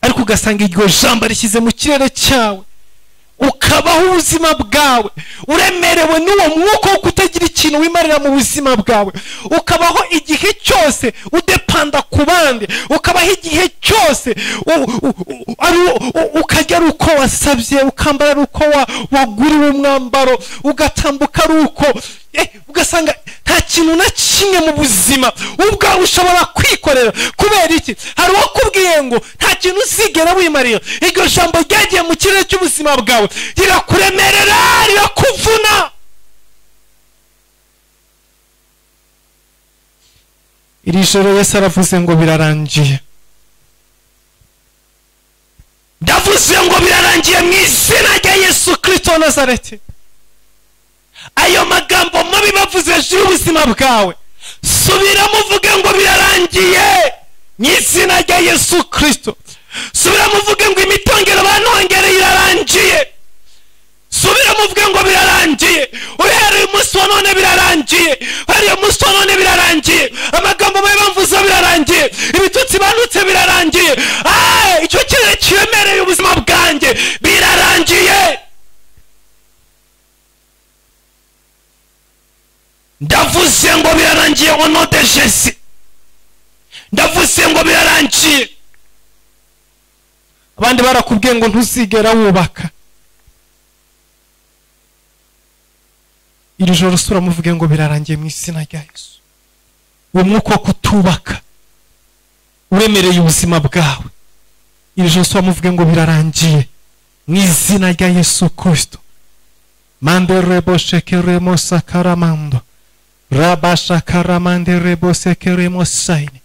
Ariko ugasanga iryo jambo rishyize mu kirere cyawe, ukabaho ubuzima bwawe uremerewe n'uwo mwuka wo kutagira ikintu wimarira mu buzima bwawe, ukabaho igihe cyose udepanda ku bandi, ukabaho igihe cyose ukajya ari uko wasabye, ukambara ari uko waguriwe umwambaro, ugatambuka ari uko, ugasanga nta kintu na kimwe mu buzima ubwawe ushobora kwikorera. Kubera iki? Hari uwakubwiye ngo nta kintu uzigera wimarira. Iryo jambo ryagiye mu kirere cy'ubuzima bwawe, rirakuremerera, rirakuvuna. Iri joro Yesu aravuze ngo birarangiye. Ndavuze ngo birarangiye mu izina rya Yesu Kristo wa Nazareti. Ayo magambo mabi bavuze hejuru y'ubuzima bwawe, subiramo uvuge ngo birarangiye mu izina rya Yesu Kristo. Subiramo uvuge ngo imitongero banongereye irarangiye. Subiramo uvuge ngo birarangiye. Uhereye umunsi wa none birarangiye. Uhereye umunsi wa none birarangiye. Amagambo mabi bamvuze birarangiye. Ibitutsi banutse birarangiye. Icyo kirere kiremereye ubuzima bwanjye birarangiye. Ndavuze ngo birarangiye au nom de Jésus. Ndavuze ngo birarangiye. Abandi barakubwiye ngo ntuzigera wubaka. Iri joro sura muvuge ngo birarangiye mu izina rya Yesu. Uwo mwuka wo kutubaka uremereye ubuzima bwawe, iri joro sura muvuge ngo birarangiye mu izina rya Yesu Kristo. Mande rebo shekeremo sakaramando rabashakaramande rebo sekeremo saini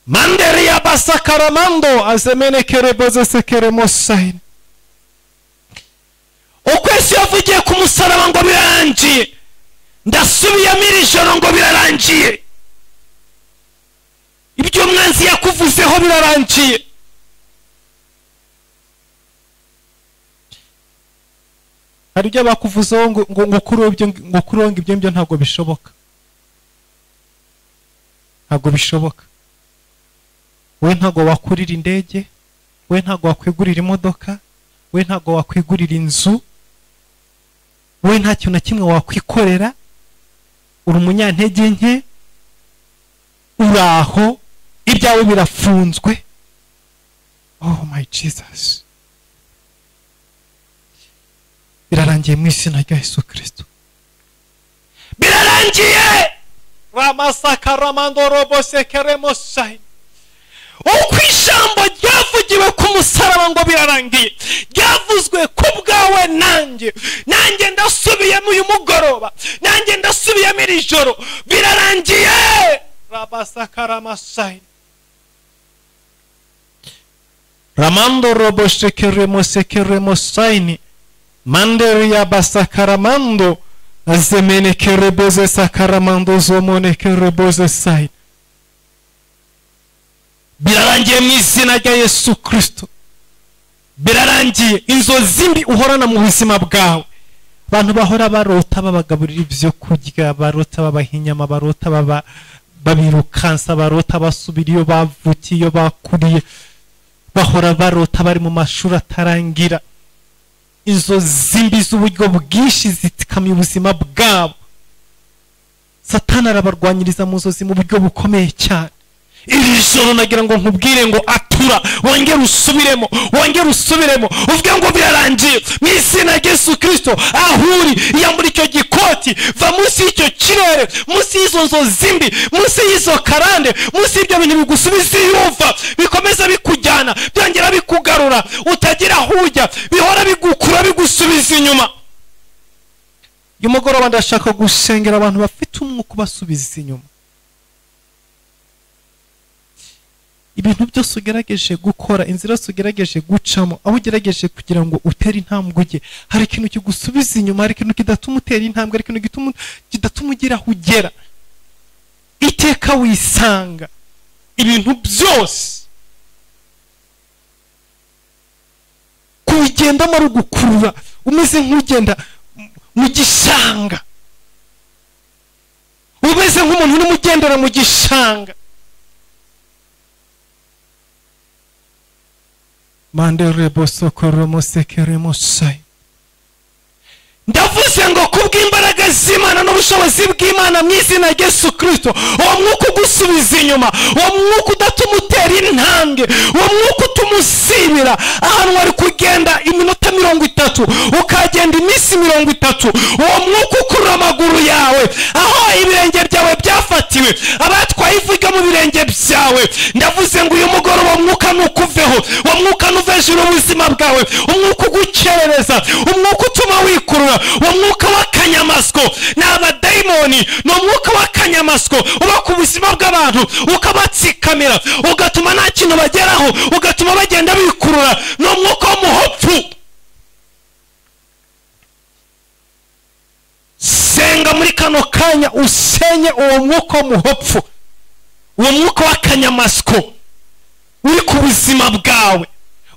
manderia basakaramando azemene kereboze sekeremo saini. Uko Yesu yavugiye ku musaraba ngo birarangiye, ndasubiyemo iri joro ngo birarangiye. Ibyo umwanzi yakuvuzeho birarangiye. Hari ibyo bakuvuzeho ngo kuronga ibyo ngibyo ntabwo bishoboka. Ntabwo bishoboka. We ntabwo wakurira indege, we ntabwo wakwigurira imodoka, we ntabwo wakwigurira inzu, we nta kintu na kimwe wakwikorera, uri umunyantege nke, uraho, ibyawe birafunzwe. Oh my Jesus. Birarangiye mu izina rya Yesu Kristo. Birarangiye. Ramasakaramando robo sekeremo sai. Uko ijambo ryavugiwe ku musaraba ngo birarangiye, ryavuzwe ku bwawe nanjye. Nanjye ndasubiyemo uyu mugoroba, nanjye ndasubiyemo iri joro, birarangiye. Rabasakaramasai. Ramando robo sekeremo sekeremo saini. Manderia basakaramando azemene kereboze sakaramando zomone kereboze saini. Birarangiye mu izina rya Yesu Kristo. Birarangiye. Inzozi mbi uhorana mu buzima bwawe, abantu bahora barota babagaburira ibyo kurya, barota babaha inyama, barota babirukansa, barota basubira iyo bavukiye, iyo bakuriye. Bahora barota bari mu mashuri atarangira. Inzozi mbi z'uburyo bwinshi zitsikamye ubuzima bwabo. Satani arabarwanyiriza mu nzozi mu buryo bukomeye cyane. Iri joro nagira ngo nkubwire ngo atura, wongere usubiremo, wongere usubiremo, uvuge ngo birarangiye mu izina rya Yesu Kristo. Aho uri, yambura icyo gikoti, va munsi y'icyo kirere, munsi y'izo nzozi mbi, munsi y'izo karande, munsi y'ibyo bintu bigusubiza iyuva, bikomeza bikujyana, byongera bikugarura, utagira aho ujya, bihora bigukura bigusubiza inyuma. Uyu mugoroba ndashaka gusengera abantu bafite umwuka ubasubiza inyuma. Ibintu byose ugerageje gukora, inzira zose ugerageje gucamo, aho ugerageje kugira ngo utere intambwe ujye, hari ikintu kigusubiza inyuma, hari ikintu kidatuma utera intambwe, hari ikintu kidatuma ugera aho ugera. Iteka wisanga ibintu byose kubigendamo ari ugukurura, umeze nk'ugenda mu gishanga, umeze nk'umuntu urimo ugendera mu gishanga. Ndavuze ngo kubw'imbaraga z'Imana n'ubushobozi bw'Imana mu izina rya Yesu Kristo, uwo mwuka ugusubiza inyuma, uwo mwuka udatuma utera intambwe, uwo mwuka utuma usibira ahantu wari kugenda iminota 30 ukagenda iminsi 30, uwo mwuka ukurura amaguru yawe aho ibirenge byawe byafatiwe, abatwaye ivuga mu birenge byawe. Ndavuze ngo uyu mugoroba umwuka nukuveho, uwo mwuka nuvejura ubuzima bwawe, umwuka ugukerereza, umwuka utuma wikurura, uwo mwuka w'akanyamasyo ni abadayimoni, ni umwuka w'akanyamasyo uba ku buzima bw'abantu ukabatsikamira, ugatuma nta kintu bageraho, ugatuma bagenda bikurura. Ni umwuka w'umuhopfu. Senga muri kano kanya usenye uwo mwuka w'umuhopfu, uwo mwuka w'akanyamasyo uri ku buzima bwawe,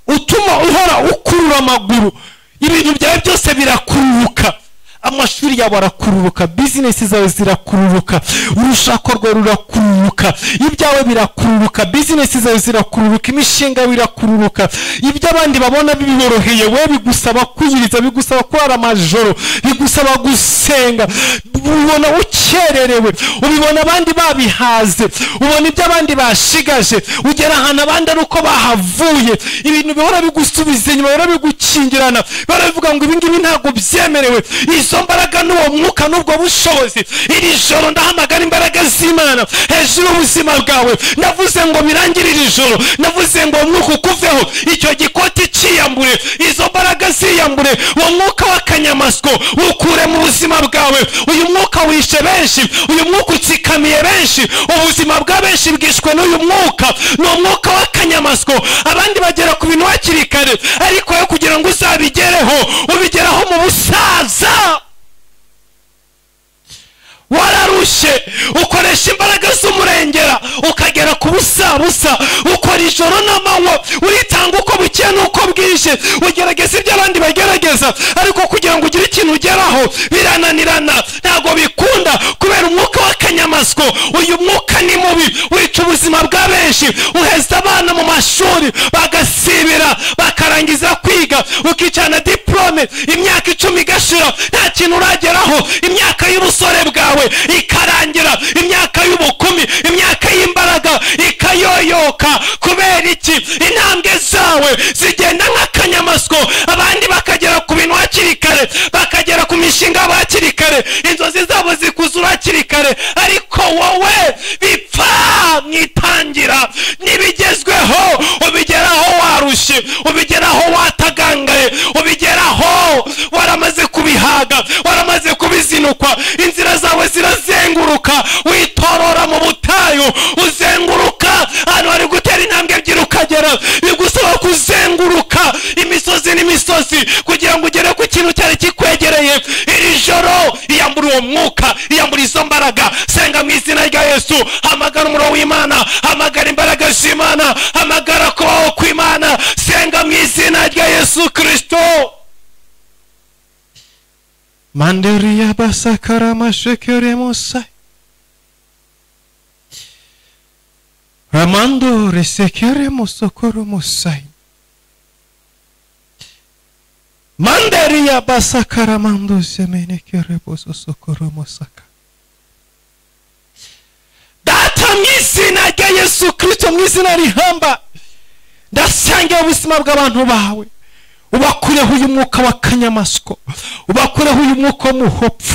utuma uhora ukurura amaguru, ibintu byawe byose birakururuka, amashuri yawe arakururuka, bizinesi zawe zirakururuka, urushako rwawe rurakururuka, ibyawe birakururuka, bizinesi zawe zirakururuka, imishinga yawe irakururuka. Ibyo abandi babona biboroheye we bigusaba kwiyiriza, bigusaba kurara amajoro, bigusaba gusenga. Ubibona ukererewe, ubibona abandi babihaze, ubona ibyo abandi bashigaje, ugera ahantu abandi ari uko bahavuye. Ibintu bihora bigusubiza inyuma, bihora bigukingirana, baravuga ngo ibi ngibi ntabwo byemerewe. Izo mbaraga n'uwo mwuka n'ubwo bushobozi, iri joro ndahamagara imbaraga z'Imana hejuru y'ubuzima bwawe. Ndavuze ngo birangire iri joro, ndavuze ngo umwuka ukuveho, icyo gikoti cyiyambure, izo mbaraga ziyambure, uwo mwuka w'akanyamasyo ukure mu buzima bwawe. Uyu mwuka wishe benshi, uyu mwuka utsikamiye benshi, ubuzima bwa benshi bwishwe n'uyu mwuka. Ni umwuka w'akanyamasyo. Abandi bagera ku bintu hakiri kare, ariko yo kugira ngo uzabigereho ubigeraho mu busaza. Wararushe, ukoresha imbaraga z'umurengera ukagera ku busa, ukora ijoro n'amanywa, uritanga uko bukeye n'uko bwije, ugerageza ibyo abandi bagerageza, ariko kugira ngo ugire ikintu ugeraho birananirana, ntabwo bikunda kubera umwuka w'akanyamasyo. Uyu mwuka ni mubi, wica ubuzima bwa benshi, uheza abana mu mashuri bagasibira, bakarangiza kwiga, ukicarana diplome imyaka 10 igashira nta kintu urageraho, imyaka y'ubusore bwawe ikarangira, imyaka y'ubukumi, imyaka y'imbaraga ikayoyoka. Kubera iki? Intambwe zawe zigenda nk'akanyamasyo, abandi bakagera ku bintu hakiri kare, bakagera ku mishinga hakiri kare, inzozi zabo zikuzura hakiri kare, ariko wowe bipfa mu itangira. N'ibigezweho ubigeraho warushye, ubigeraho watagangaye, ubigeraho waramaze kubihaga, waramaze kubizinukwa, inzira zawe zirazenguruka, witorora mu butayu, uzenguruka ahantu hari gutera intambwe ebyiri ukagera, bigusaba kuzenguruka imisozi n'imisozi kugira ngo ugere ku kintu cyari kikwegereye. Iri joro iyambura uwo mwuka, iyambura izo mbaraga. Senga mu izina rya Yesu, hamagara umuriro w'Imana, hamagara imbaraga z'Imana, hamagara kubaho kw'Imana. Senga mu izina rya Yesu Kristo. Manderia basakara mashekere musa Ramando resekere musokoro musai. Manderiya basakaramando semenekereboso sokoromosaka. Data mu izina rya Yesu Kristo, mu izina rihamba, ndasangira ubuzima bw'abantu bawe. Ubakureho uyu mwuka w'akanyamasyo, ubakureho uyu mwuka w'umuhopfu,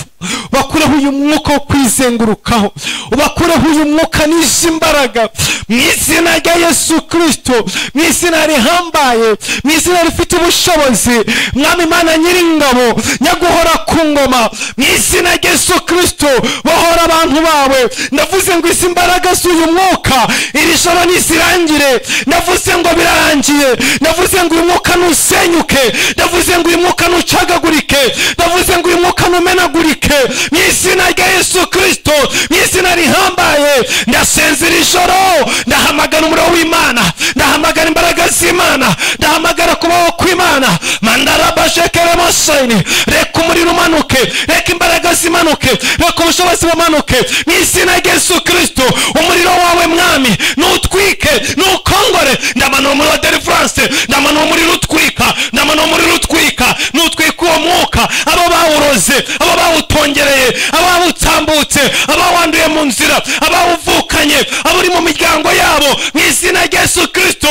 ubakureho uyu mwuka wo kwizengurukaho, ubakureho uyu mwuka n'izi mbaraga mu izina rya Yesu Kristo, mu izina rihambaye, mu izina rifite ubushobozi. Mwami Imana nyiringabo, nyaguhora ku ngoma, mu izina rya Yesu Kristo, bohora abantu bawe. Ndavuze ngo izi mbaraga z'uyu mwuka iri joro nizirangire. Ndavuze ngo birarangiye. Ndavuze ngo uyu mwuka nusenyuke. Ndavuze ngo uyu mwuka nucagagurike. Ndavuze ngo uyu mwuka numenagurike mu izina rya Yesu Kristo, mu izina rihambaye. Ndasenze iri joro, ndahamagara umuriro w'Imana, ndahamagara imbaraga z'Imana, ndahamagara kubaho kw'Imana. Mandarabashekeremosaini, reka umuriro umanuke, reka imbaraga zimanuke, reka ubushobozi bumanuke mu izina rya Yesu Kristo. Umuriro wawe Mwami nutwike, nukongore. Ndamanura umuriro wa deliverance, ndamanura umuriro utwika, ndamanura umuriro utwika, nutwika uwo mwuka. Abo bawuroze, abo bawutongereye, abawutambutse, abawanduye mu nzira, abawuvukanye, aburi mu miryango yabo, mu izina rya Yesu Kristo.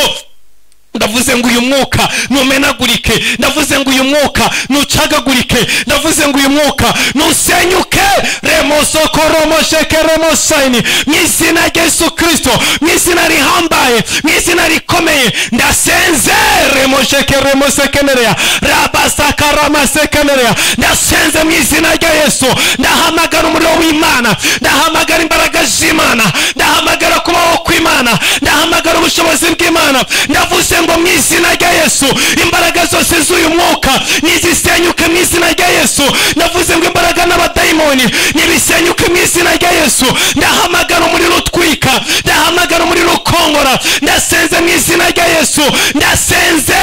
Ndavuze ngo uyu mwuka numenagurike, ndavuze ngo uyu mwuka nucagagurike, ndavuze ngo uyu mwuka nusenyuke. Remosokoromoshekeramosaini, mu izina rya Yesu Kristo, mu izina rihambaye, mu izina rikomeye, ndasenze. Remoshekeremosekenerea rabasakaramasekanerea, ndasenze mu izina rya Yesu. Ndahamagara umuriro w'Imana, ndahamagara imbaraga z'Imana, ndahamagara kubaho kw'Imana, ndahamagara ubushobozi bw'Imana. Ndavuze ngo mu izina rya Yesu, imbaraga zose z'uyu mwuka nizisenyuke mu izina rya Yesu. Ndavuze ngo imbaraga n'abadayimoni nibisenyuke mu izina rya Yesu. Ndahamagara umuriro utwika, ndahamagara umuriro ukongora. Ndasenze mu izina rya Yesu, ndasenze,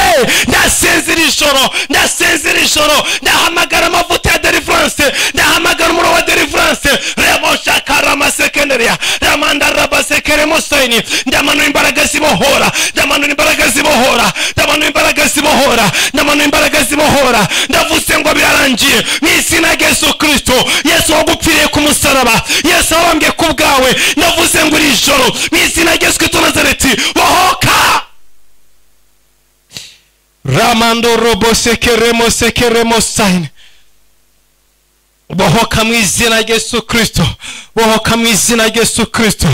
ndasenze iri joro, ndasenze iri joro. Ndahamagara amavuta ya deliverance, ndahamagara umuriro wa deliverance. Remoshakaramasekanerea ramandarabasekeremosaini, ndamanura imbaraga zibohora, ndamanura imbaraga zibohora, ndamanura imbaraga zibohora, ndamanura imbaraga zibohora. Ndavuze ngo birarangiye mu izina rya Yesu Kristo. Yesu wagupfiriye ku musaraba, Yesu wabambwe ku bwawe. Ndavuze ngo iri joro mu izina rya Yesu Kristo Nazareti, bohoka. Ramando robosekeremosekeremosaini, bohoka mu izina rya Yesu Kristo, bohoka mu izina rya Yesu Kristo.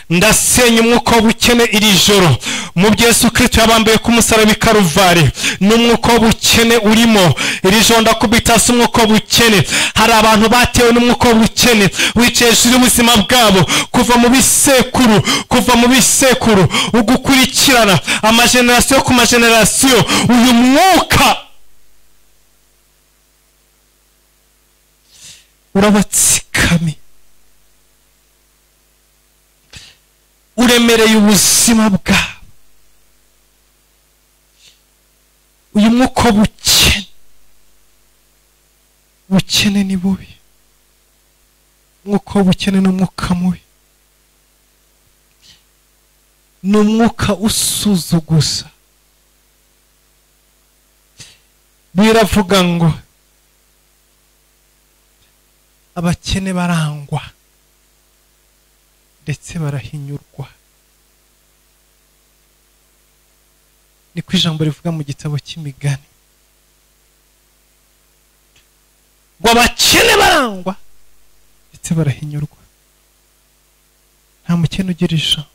Ndasenya umwuka w'ubukene iri joro mu byo Yesu Kristo yabambaye ku musaraba i Karuvari. N'umwuka w'ubukene urimo iri joro ndakubita hasi umwuka w'ubukene. Hari abantu batewe n'umwuka w'ubukene wicaye hejuru y'ubuzima bwabo kuva mu bisekuru, kuva mu bisekuru, ugukurikirana amagenerasiyo ku magenerasiyo. Uyu mwuka urabatsikami, uremereye ubuzima bwabo. Uyu mwuka w'ubukene, ubukene ni bubi, umwuka w'ubukene ni umwuka mubi, ni umwuka usuzuguza. Biravuga ngo abakene barangwa ndetse barahinyurwa. Niko ijambo rivuga mu gitabo cy'Imigani, ngo abakene barangwa ndetse barahinyurwa. Nta mukene ugira ijambo,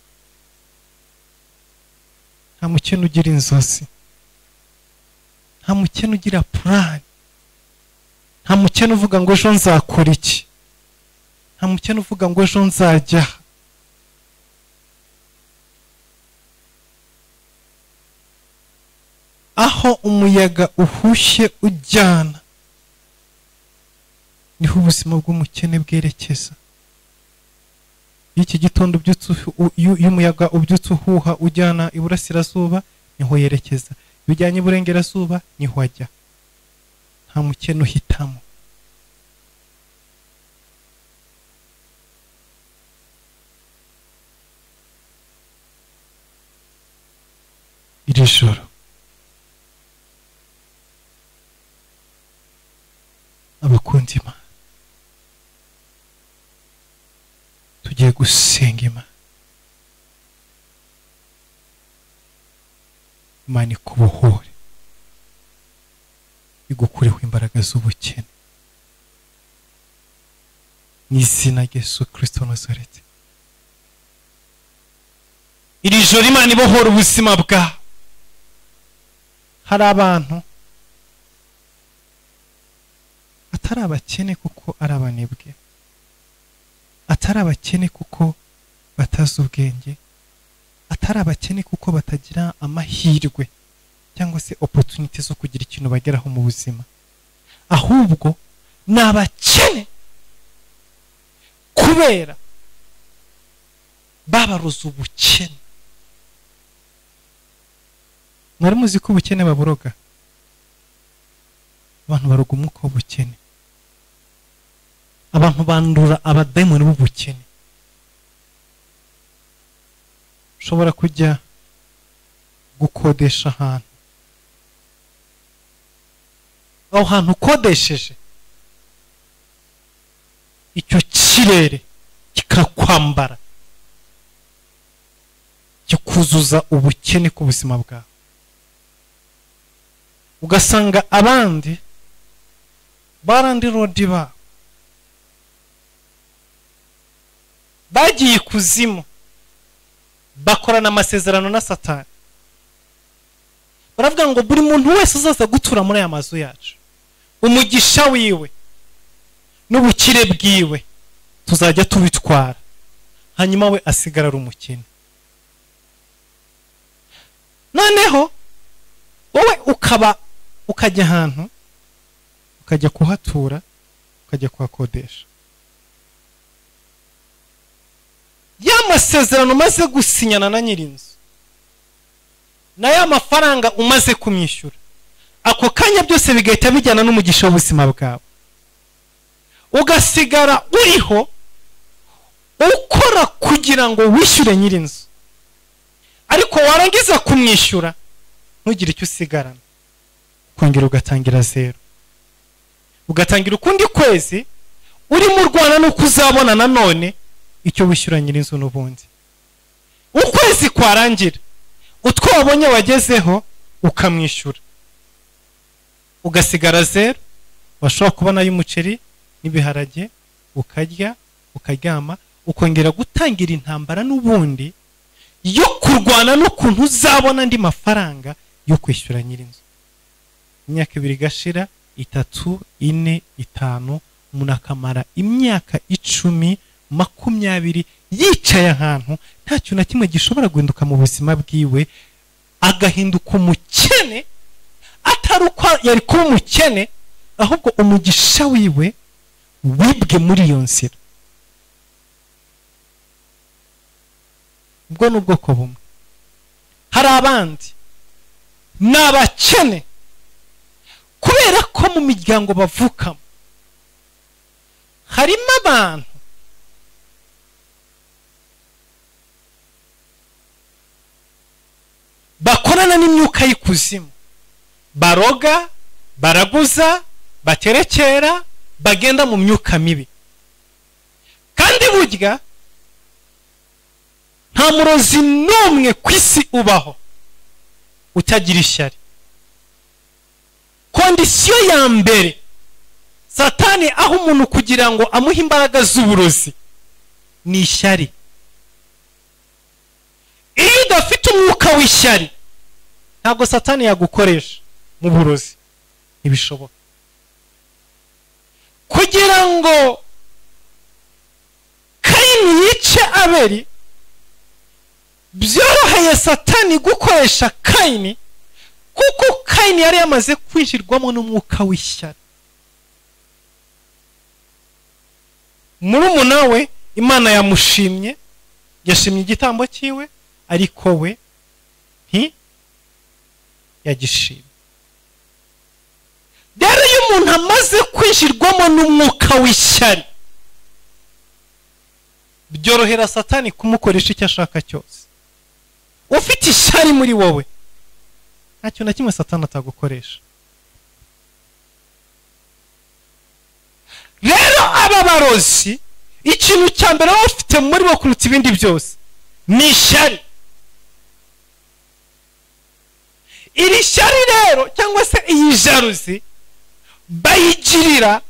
nta mukene ugira inzozi, nta mukene ugira plan, nta mukene uvuga ngo ejo nzakora iki, nta mukene uvuga ngo ejo nzajya. Aho umuyaga uhushye ujyana niho ubuzima bw'umukene bwerekeza. Iyo iki gitondo iyo umuyaga ubyutse uhuha ujyana iburasirazuba, niho yerekeza. Iyo ujyanye iburengerazuba, niho ajya. Nta mukene uhitamo. Iri joro Tugiye gusenga Imana. Imana ikubohore, igukureho imbaraga z'ubukene mu izina rya Yesu Kristo wa Nazareti. Iri joro Imana ibohora ubuzima bwawe. Hari abantu atari abakene kuko ari abanebwe, atari abakene kuko batazi ubwenge, atari abakene kuko batagira amahirwe cyangwa se opportunity zo kugira ikintu bageraho mu buzima, ahubwo ni abakene kubera babaroza ubukene. Mwari muzi ko ubukene baburoga? Abantu baroga umwuka w'ubukene, abantu bandura abadayimoni b'ubukene. Ushobora kujya gukodesha ahantu, aho hantu ukodesheje icyo kirere kikakwambara, kikuzuza ubukene ku buzima bwawe. Ugasanga abandi barandirodi babo bagiye ikuzimu, bakorana amasezerano na Satani, baravuga ngo buri muntu wese uzaza gutura muri aya mazu yacu, umugisha wiwe n'ubukire bwiwe tuzajya tubitwara, hanyuma we asigara ari umukene. Noneho wowe ukaba ukajya ahantu, ukajya kuhatura, ukajya kuhakodesha, ya masezerano umaze gusinyana na nyirinzu na ya mafaranga umaze kumwishyura, ako kanya byose bigahita bijyana n'umugisha w'ubuzima bwawe, ugasigara uriho ukora kugira ngo wishyure nyirinzu, ariko warangiza kumwishyura ntugire icyo usigarana, ukongera ugatangira zero, ugatangira ukundi kwezi urimo urwana nuko uzabona nanone icyo wishyura nyirinzu n'ubundi. Ukwezi kwarangira utwo wabonye wagezeho ukamwishyura, ugasigara zero. Washobora kubona y'umuceri n'ibiharage ukarya ukaryama, ukongera gutangira intambara n'ubundi yo kurwana n'ukuntu uzabona andi mafaranga yo kwishyura nyirinzu. Imyaka 2 igashira, 3, 4, 5, umuntu akamara imyaka 10, 20 yicaye ahantu nta kintu na kimwe gishobora guhinduka mu buzima bwiwe, agahinduka umukene atari uko yari kuba umukene, ahubwo umugisha wiwe wibwe muri iyo nzira. Ubwo ni ubwoko bumwe. Hari abandi ni abakene kubera ko mu miryango bavukamo harimo abantu bakorana n'imyuka y'ikuzimu, baroga, baraguza, baterekera, bagenda mu myuka mibi. Kandi burya nta murozi n'umwe ku isi ubaho utagira ishyari. Kondisiyo ya mbere Satani aho umuntu kugira ngo amuhe imbaraga z'uburozi ni ishyari. Iyo udafite umwuka w'ishyari ntabwo Satani yagukoresha mu burozi, ntibishoboka. Kugira ngo Kayini yice Abeli, byoroheye Satani gukoresha Kayini, kuko Kayini yari yamaze kwinjirwamo n'umwuka w'ishyari. Murumuna we Imana yamushimye, yashimye igitambo cyiwe, ariko we nti yagishimye. Rero iyo umuntu amaze kwinjirwamo n'umwuka w'ishyari, byorohera Satani kumukoresha icyo ashaka cyose. Ufite ishyari muri wowe, nta kintu na kimwe Satani atagukoresha. Rero aba barozi Ikintu cya mbere baba bafite muri bo kuruta ibindi byose ni ishyari. Iri shyari rero cyangwa se iyi jalousie bayigirira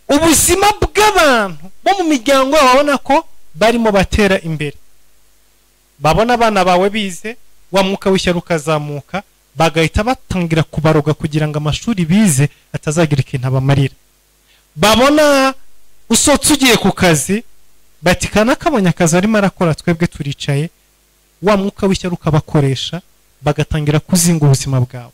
ubuzima bw'abantu bo mu miryango babona ko barimo batera imbere. Babona abana bawe bize, wa mwuka w'ishyari ukazamuka, bagahita batangira kubaroga kugira ngo amashuri bize atazagira ikintu abamarira. Babona usotse ugiye ku kazi, bati kana kabonye akazi arimo arakora, twebwe turicaye, wa mwuka w'ishyari ukabakoresha, bagatangira kuzinga ubuzima bwawe.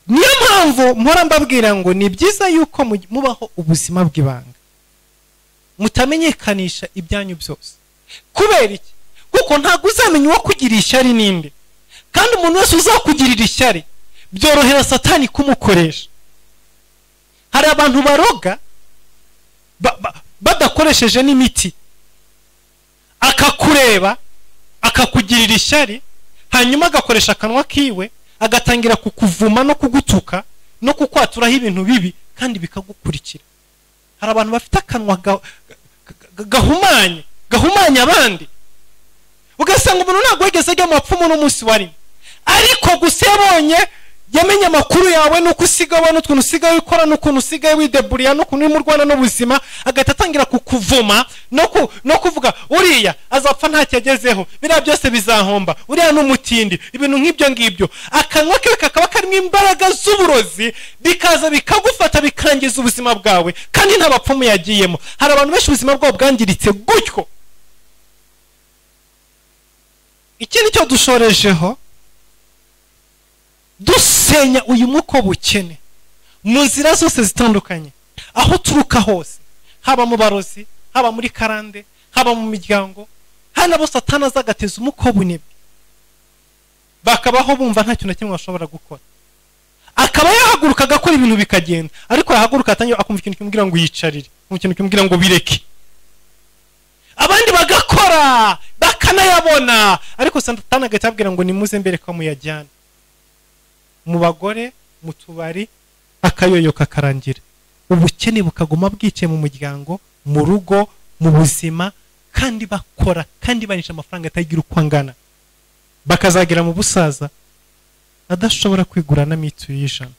Niyo mpamvu mpora mbabwira ngo ni byiza yuko mubaho ubuzima bw'ibanga, mutamenyekanisha ibyanyu byose. Kubera iki? Kuko ntabwo uzamenya uwo kugira ishyari ninde, kandi umuntu wese uzakugirira ishyari byorohera Satani kumukoresha. Hari abantu baroga badakoresheje n'imiti, akakureba akakugirira ishyari, hanyuma agakoresha akanwa kiwe agatangira kukuvuma no kugutuka no kukwaturaho ibintu bibi, kandi bikagukurikira. Hari abantu bafite akanwa gahumanya abandi, ugasanga umuntu ntabwo yigeze ajya mu bapfumu n'umunsi wa rimwe, ariko gusa yabonye yamenye amakuru yawe nuko usigaye n'ukuntu usigaye ukora n'ukuntu usigaye wideburiya n'ukuntu urimo urwana n'ubuzima, agahita atangira kukuvuma no kuvuga uriya azapfa ntacyo agezeho, biriya byose bizahomba, uriya ni umutindi, ibintu nk'ibyo ngibyo. Akanwa ke kakaba karimo imbaraga z'uburozi, bikaza bikagufata bikangiza ubuzima bwawe, kandi nta bapfumu yagiyemo. Hari abantu benshi ubuzima bwabo bwangiritse gutyo. Ikindi cyo dushorejeho, dusenya uyu mwuka w'ubukene mu nzira zose zitandukanye, aho turuka hose, haba mu barozi, haba muri karande, haba mu miryango, hano abo Satani azagateza umwuka w'ubunebwe, bakabaho bumva nta kintu na kimwe bashobora gukora. Akaba yahaguruka agakora ibintu bikagenda, ariko yahaguruka atangira akumva ikintu kimubwira ngo yicarire, ikintu kimubwira ngo bireke. Abandi bagakora bakanayabona, ariko Satani agahita ababwira ngo nimuze mbere ko muyajyana mu bagore, mu tubari, akayoyoka karangira. Ubukene bukaguma bwicaye mu muryango, mu rugo, mu buzima, kandi bakora kandi banisha amafaranga atagira uko angana, bakazagera mu busaza adashobora kwigura na mituyu y'ijana.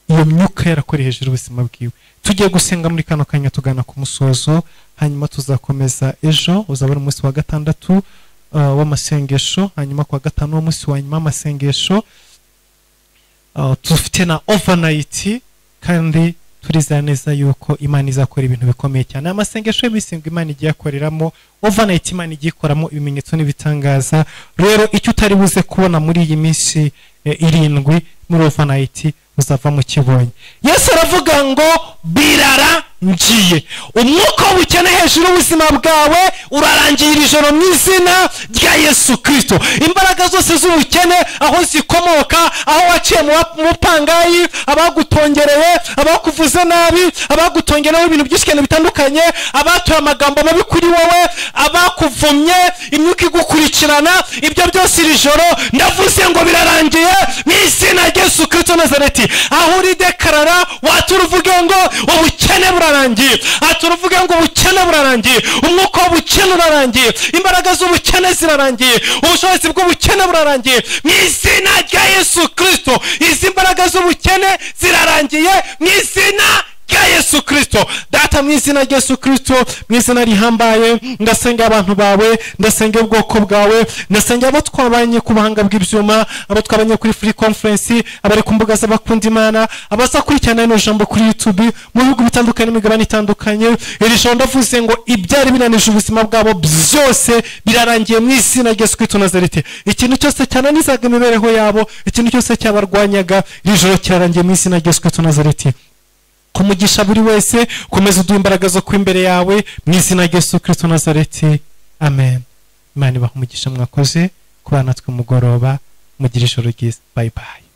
Iyo myuka yarakoreye hejuru ubuzima bwiwe. Tugiye gusenga muri kano kanya tugana ku musozo, hanyuma tuzakomeza ejo, uzabona umunsi wa gatandatu w'amasengesho, hanyuma kwa gatanu w'umunsi wa nyuma w'amasengesho. Tufite na overnight, kandi turizera neza yuko Imana izakora ibintu bikomeye cyane. Amasengesho y'imisingo Imana igiye akoreramo, overnight Imana igiye ikoramo ibimenyetso n'ibitangaza. Rero icyo utari buze kubona muri iyi minsi 7 muri overnight uzava mu kibonye. Yesu aravuga ngo birarangiye. Umwuka w'ubukene hejuru y'ubuzima bwawe urarangiye iri joro mu izina rya Yesu Kristo. Imbaraga zose z'ubukene aho zikomoka, aho waciye mu mupangayi, abagutongereye, abakuvuze nabi, abagutongereho ibintu byinshi cyane bitandukanye, abatuye amagambo mabi kuri wowe, abakuvumye, imyuka igukurikirana, ibyo byose iri joro ndavuze ngo birarangiye mu izina rya Yesu Kristo Nazareti. Aho uri dekarara watura uvuge ngo ubukene burarangiye, atura uvuge ngo ubukene burarangiye, umwuka w'ubukene urarangiye, imbaraga z'ubukene zirarangiye, ubushobozi bw'ubukene burarangiye mu izina rya Yesu Kristo. Izi mbaraga z'ubukene zirarangiye mu izina rya Yesu Kristo. Data, mu izina rya Yesu Kristo, mu izina rihambaye, ndasenga abantu bawe, ndasenga ubwoko bwawe, ndasenga abo twabanye ku buhanga bw'ibyuma, abo twabanye kuri free conference, abari ku mbuga z'abakunda Imana, abazakurikirana ino jambo kuri YouTube mu bihugu bitandukanye n'imigabane itandukanye. Iri jambo ndavuze ngo ibyari binanije ubuzima bwabo byose birarangiye mu izina rya Yesu Kristo Nazareti. Ikintu cyose cyananizaga imibereho yabo, ikintu cyose cyabarwanyaga, iri joro cyarangiye mu izina rya Yesu Kristo Nazareti. Kumugisha buri wese, komeza uduhe imbaraga zo kuba imbere yawe mu izina rya Yesu Kristo Nazareti. Amen. Imana ibahe umugisha, mwakoze kubana natwe mugoroba, mugire ijoro ryiza. Bye bye.